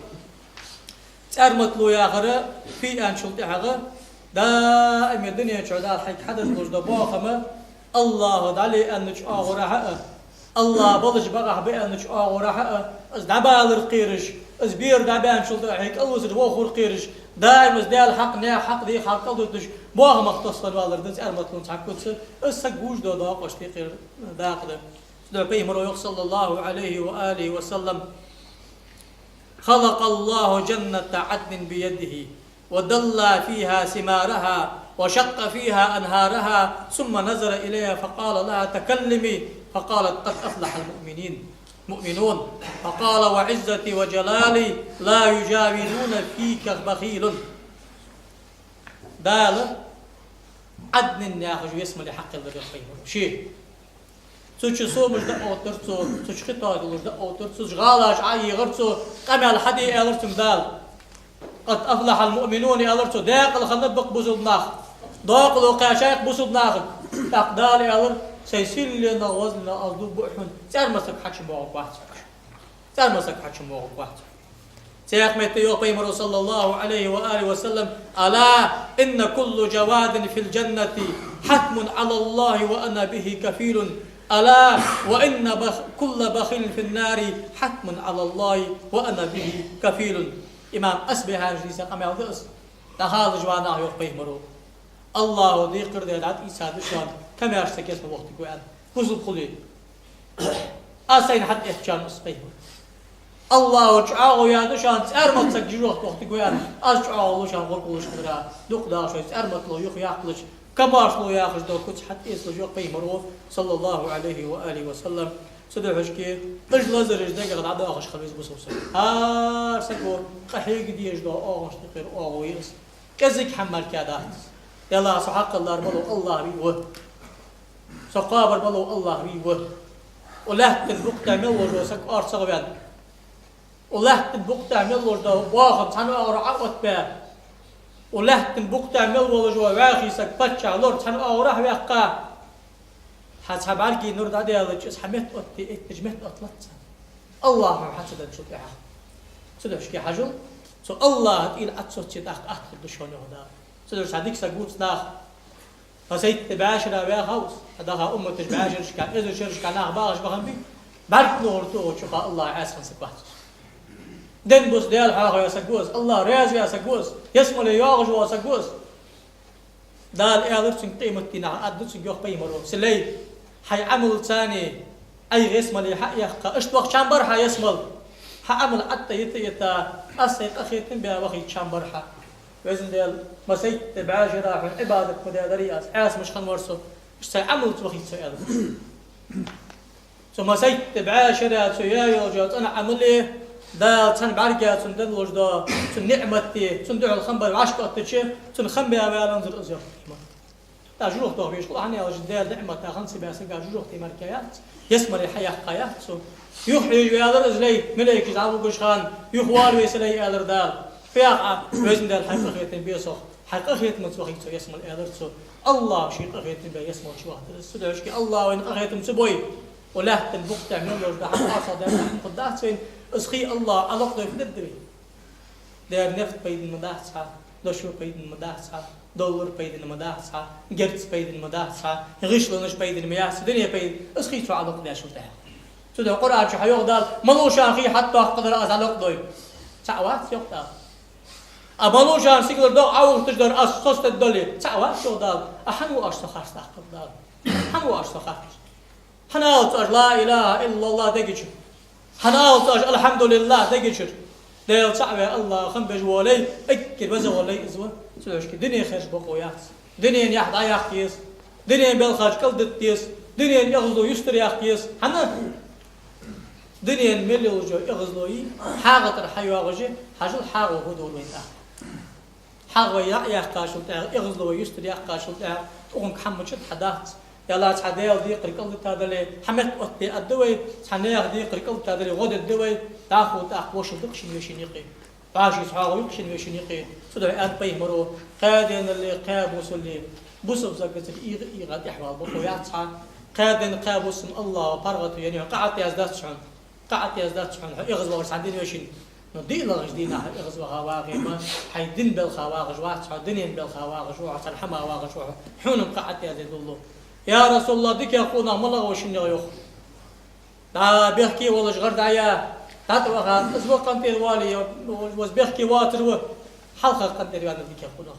ЦӀарматало яхар, фу аьнначул тӀехьагӀа, даим дунен чу Дала хьайга хьадеш долаш дола боахам, АллахӀа дӀале аьннача оагӀорахьа а, АллахӀ балаш бакъахьа ба аьннача оагӀорахьа а, из дӀабалар кхераш, из бер дӀабаьнначул тӀехьагӀа хьайга кӀалвисар вохар кхераш, даим из Даьла хьакъ, наьха хьакъ дийха хьалкӀалдуташ, боахамах тоссавенна валар да цӀарматалон цхьа куц, из саг гуш дола доакъошта юкъера дакъа да. Цудухьа пайхамаро йоах, صلى الله عليه وآله وسلم: «خلق الله جنة عدن بيده، ودلى فيها ثمارها، وشق فيها أنهارها، ثم نظر إليها فقال لها: تكلمي، فقالت: قد أفلح المؤمنين، مؤمنون، فقال: وعزتي وجلالي لا يجاورني فيها بخيل». Дала Ӏаднин яхаш весмале хьакхеллар, йоах пайхамаро. Ший Цу чу сомаш дӀаоттар цо, цу чу хи тоадалар дӀаоттар цо, цу чу гӀалаш ӀайийгӀар цо, къамаьл хьаде аьлар цунга Дала. «قد أفلح المؤمنون», аьлар цо, декъала хиннаб-кх бусалба нах. Декъало кхаьчай-кх бусалба нахага. ТӀаккха Дала аьлар: «Сай сийленах, везанах аз дув буъ хьона, цӀармасаг хьачумвоагӀаргвац хьо. ЦӀармасаг хьачумвоагӀаргвац хьо». Цхьаькха метте йоах пайхамаро, صلى الله عليه وآله وسلم: «ألا إن كل جواد في الجنة حتم على الله وأنا به كفيل. ألا وإن بخ-، كل بخيل في النار حتم على الله وأنا به كفيل». Имам Асбихьанис дийца къамаьл да из. ДӀахалаш ва нах, йоах пайхамаро, АллахӀа декхар даь дӀатӀаийца да шоана, камаьршал цу кесна вохийтаргва аьнна. Бусалба хуле, аз сайна хьатӀаэцачарна, йоах пайхамаро. АллахӀа чӀоагӀо яь да шоана цӀармасаг жожагӀате вохийтаргва аьнна, аз чӀоагӀо лу шоана гӀоргволаш хилара. Дукха дагӀа шоай цӀарматало юхаяккхалаш, камаьршало яхаш дола куц хьатӀаэцалаш, йоах пайхамаро, صلى الله عليه وآله وسلم. Цудухьа уж лазараш дегах дӀадоахаш хила веза бусалба саг. ХӀара саго къахьега дезаш дола оагӀонашта юкъера оагӀув я из. КӀезига хӀама мара дац из. Далла со хьакхеллар мел вола АллахӀ вий ва. Со кхабар мел вола АллахӀ вий ва. Укх лаьттан букъа тӀа мел волаш вола саг орцагӀваьнна. Укх лаьттан букъа тӀа мел волаш дола бохам цхьан оагӀорахьа Ӏоотта бе. Укх лаьттан букъа тӀа мел волаш вола вӀаьхий саг паччахьа лор цхьан оагӀорахьа ваьккха. Хьа цхьа бӀаргий нур дӀадаьлча, из хьа метта оттаде, эттача метта отталац цунна. АллахӀа хьа ца денначул тӀехьагӀа. Цудухьа хьажал, цу АллахӀа тӀера Ӏа ца соцце, тӀаккха атта хургда шоана, йоах Дала. Цудухьа хьа дика саг вувц нах. Масайтта бӀаь шера ваьха ва из, хьа даха умматаш бӀаь шерашка, эзар шерашка нах багӀаш бахьан бий, бӀарг нур тохача хана АллахӀа Ӏаьса хинна саг вац из. Ден бус Даьла хьоахаваь саг ва из, АллахӀ раьза ваь саг ва из, ялсмале йоагӀаш вола саг ва из. Дала аьлар цунга къематдийнахьа, аргда цунга, йоах пайхамаро: «Са лай, хьай Ӏамалца Ӏайха ялсмале хьа а яьккха, иштта ваха чам бар хьа ялсмала. Хьа Ӏамал Ӏоотта йита а йита, аз Сайна къахетам бе вахийта чам бар хьа». Везан Даьла, масайтта бӀаь шера хьона Ӏибадат ма даьдарий аз, Ӏаьса мишта хинна вар со, иштта сай Ӏамалца вахийта со, аьлар. Цу масайтта бӀаь шера цо яь йолча цӀена Ӏамале Дала цхьан бӀарга цунна денна долаш дола цун ниӀмат, цунна духьал хам бар вӀашка оттача, цунна хам бе ваьннавар из, йоах. ТӀаккха жожагӀате вахаш хул, хӀана аьлча Даьла ниӀмат хинна ца баь сага жожагӀате мара яц, ялсмале хьаяьккха яц цо. Юхахьежа аьлар из: «Лай, малейкаш дӀавугаш хана, юха вала вай, са лай», аьлар Дала. Пеха а, везан Даьла, хьай къахетам бе сох, хьай къахетамца вахийта со ялсмала, аьлар цо. АллахӀа ший къахетам бе ялсмала чу вахийтар из. Цудухьа АллахӀа вайна къахетам ца бой, укх лаьттан букъа тӀа мел йолаш дола хьа кхоссагӀа даьнна хӀама хургдац вайна, из хий АллахӀа Ӏалакъдой фу дергда вай? Дера нефть пайдана ма дац хьа, дошо пайдана ма дац хьа, доллар пайдана ма дац хьа, герз пайдана ма дац хьа, гӀишлонаш пайдана ма яц хьа, дуне пайдана, из хий цо Ӏалакъдеш хул тӀехьа. Цудухьа Къуръан чу хьайоах Дала: «Малав шоана хий хьатӀадоаккхадар аз Ӏалакъдой?» «ЦаӀ вац», йоах Дала. «А малав шоана сигалара догӀа Ӏоухийташ дар аз соцадергда дале?» «ЦаӀ вац», йоах Дала. «А хӀана ва оаш со харцдаккхар, Дала? ХӀана ва оаш со харцдаккхар? ХӀана алац оаш ла илахӀа иллаллахӀ дега чура? ХӀана алац оаш алхьамдулиллахӀ дега чура?» Даьла цаӀ ваь АллахӀ хам беш вола лай, эггара веза вола лай из ва. Цудухьа дуне хержа бокъо яц. Дунен яхь дӀаяккха еза. Дунен балхаш кӀалдита деза. Дунен эгӀазло юстара яккха еза. ХӀана? Дунен мел йолча эгӀазло йий, хьагӀа тӀара хьайоагӀаш я, хьажал, хьагӀо хӀу дора вайна тӀа. ХьагӀ вай яа яьккхачул тӀехьагӀа, эгӀазло вай юстара яьккхачул тӀехьагӀа, укхунга хӀама чӀоагӀа хьадоаладац. Ялла цхьа Даьла декхар кӀалдита дале, хьа метта оттаде аргда вай, цхьа наьха декхар кӀалдита дале, гӀо дергда вай, дӀахо тӀаккха вошал да-кх шин вешийна юкъе. ВӀаший цхьоагӀо ю-кх шин вешийна юкъе. Цудухьа аьннад пайхамаро: кхаь денали, кхаь бусали бусалба сагацара ийгӀа-ийгӀа тӀехвала бокъо яц хьа. Кхаь ден, кхаь бусалба АллахӀа паргӀато енна хьона къа Ӏа тӀаяздац хьона. Къа Ӏа тӀаяздац хьона хьо эгӀазвахар цхьан дина вешийна. Но диълагӀча дийнахьа эгӀазваха вагӀе ма, хьай дина балха вагӀаш вац хьо, дунен балха вагӀаш ва хьо, цхьан хӀаман вагӀаш ва хьо. Хьона-м къа Ӏа тӀаязде долалу. Я РасулаллахӀ, дикагӀа хиннах малагӀа ва шиннех, йоах. ДӀа бехке волаш гӀар дӀаяь, дӀатӀаваха, из ва къинтӀера вале, е ваз бехке воацар ва, хьалхагӀа къинтӀера ваьннар дикагӀа хиннах.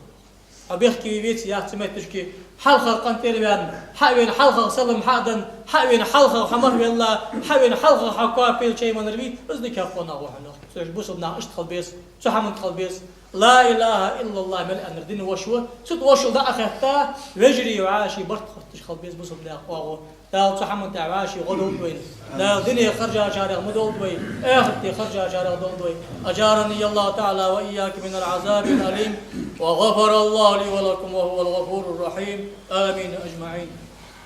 Хьо бехке ве веце яц цу метташка, хьалхагӀа къинтӀера ваьнна, хьа а вена хьалхагӀа салам хьа а денна, хьа а вена хьалхагӀа хьо мара велла, хьа а вена хьалхагӀа хьа коа пел чай меннар вий, из дикагӀа хиннах ва хьона. Цудухьа бусалба нах иштта хила беза, цу хӀаманна хила беза. Ла илахӀа иллаллахӀ мел аьннар дина воша ва, цу тӀа вошал дӀа а хетта, вежарий, вӀаший барт хотташ хила беза бусалба наьха оагӀув. Дала цу хӀаман тӀа вӀаший гӀо долда вайна. Дала дунен харжачарех ма долда вай, ахарта харжачарех долда вай. أجارني الله تعالى وإياكم من العذاب الأليم، وغفر الله لي ولكم، وهو الغفور الرحيم. آمين أجمعين.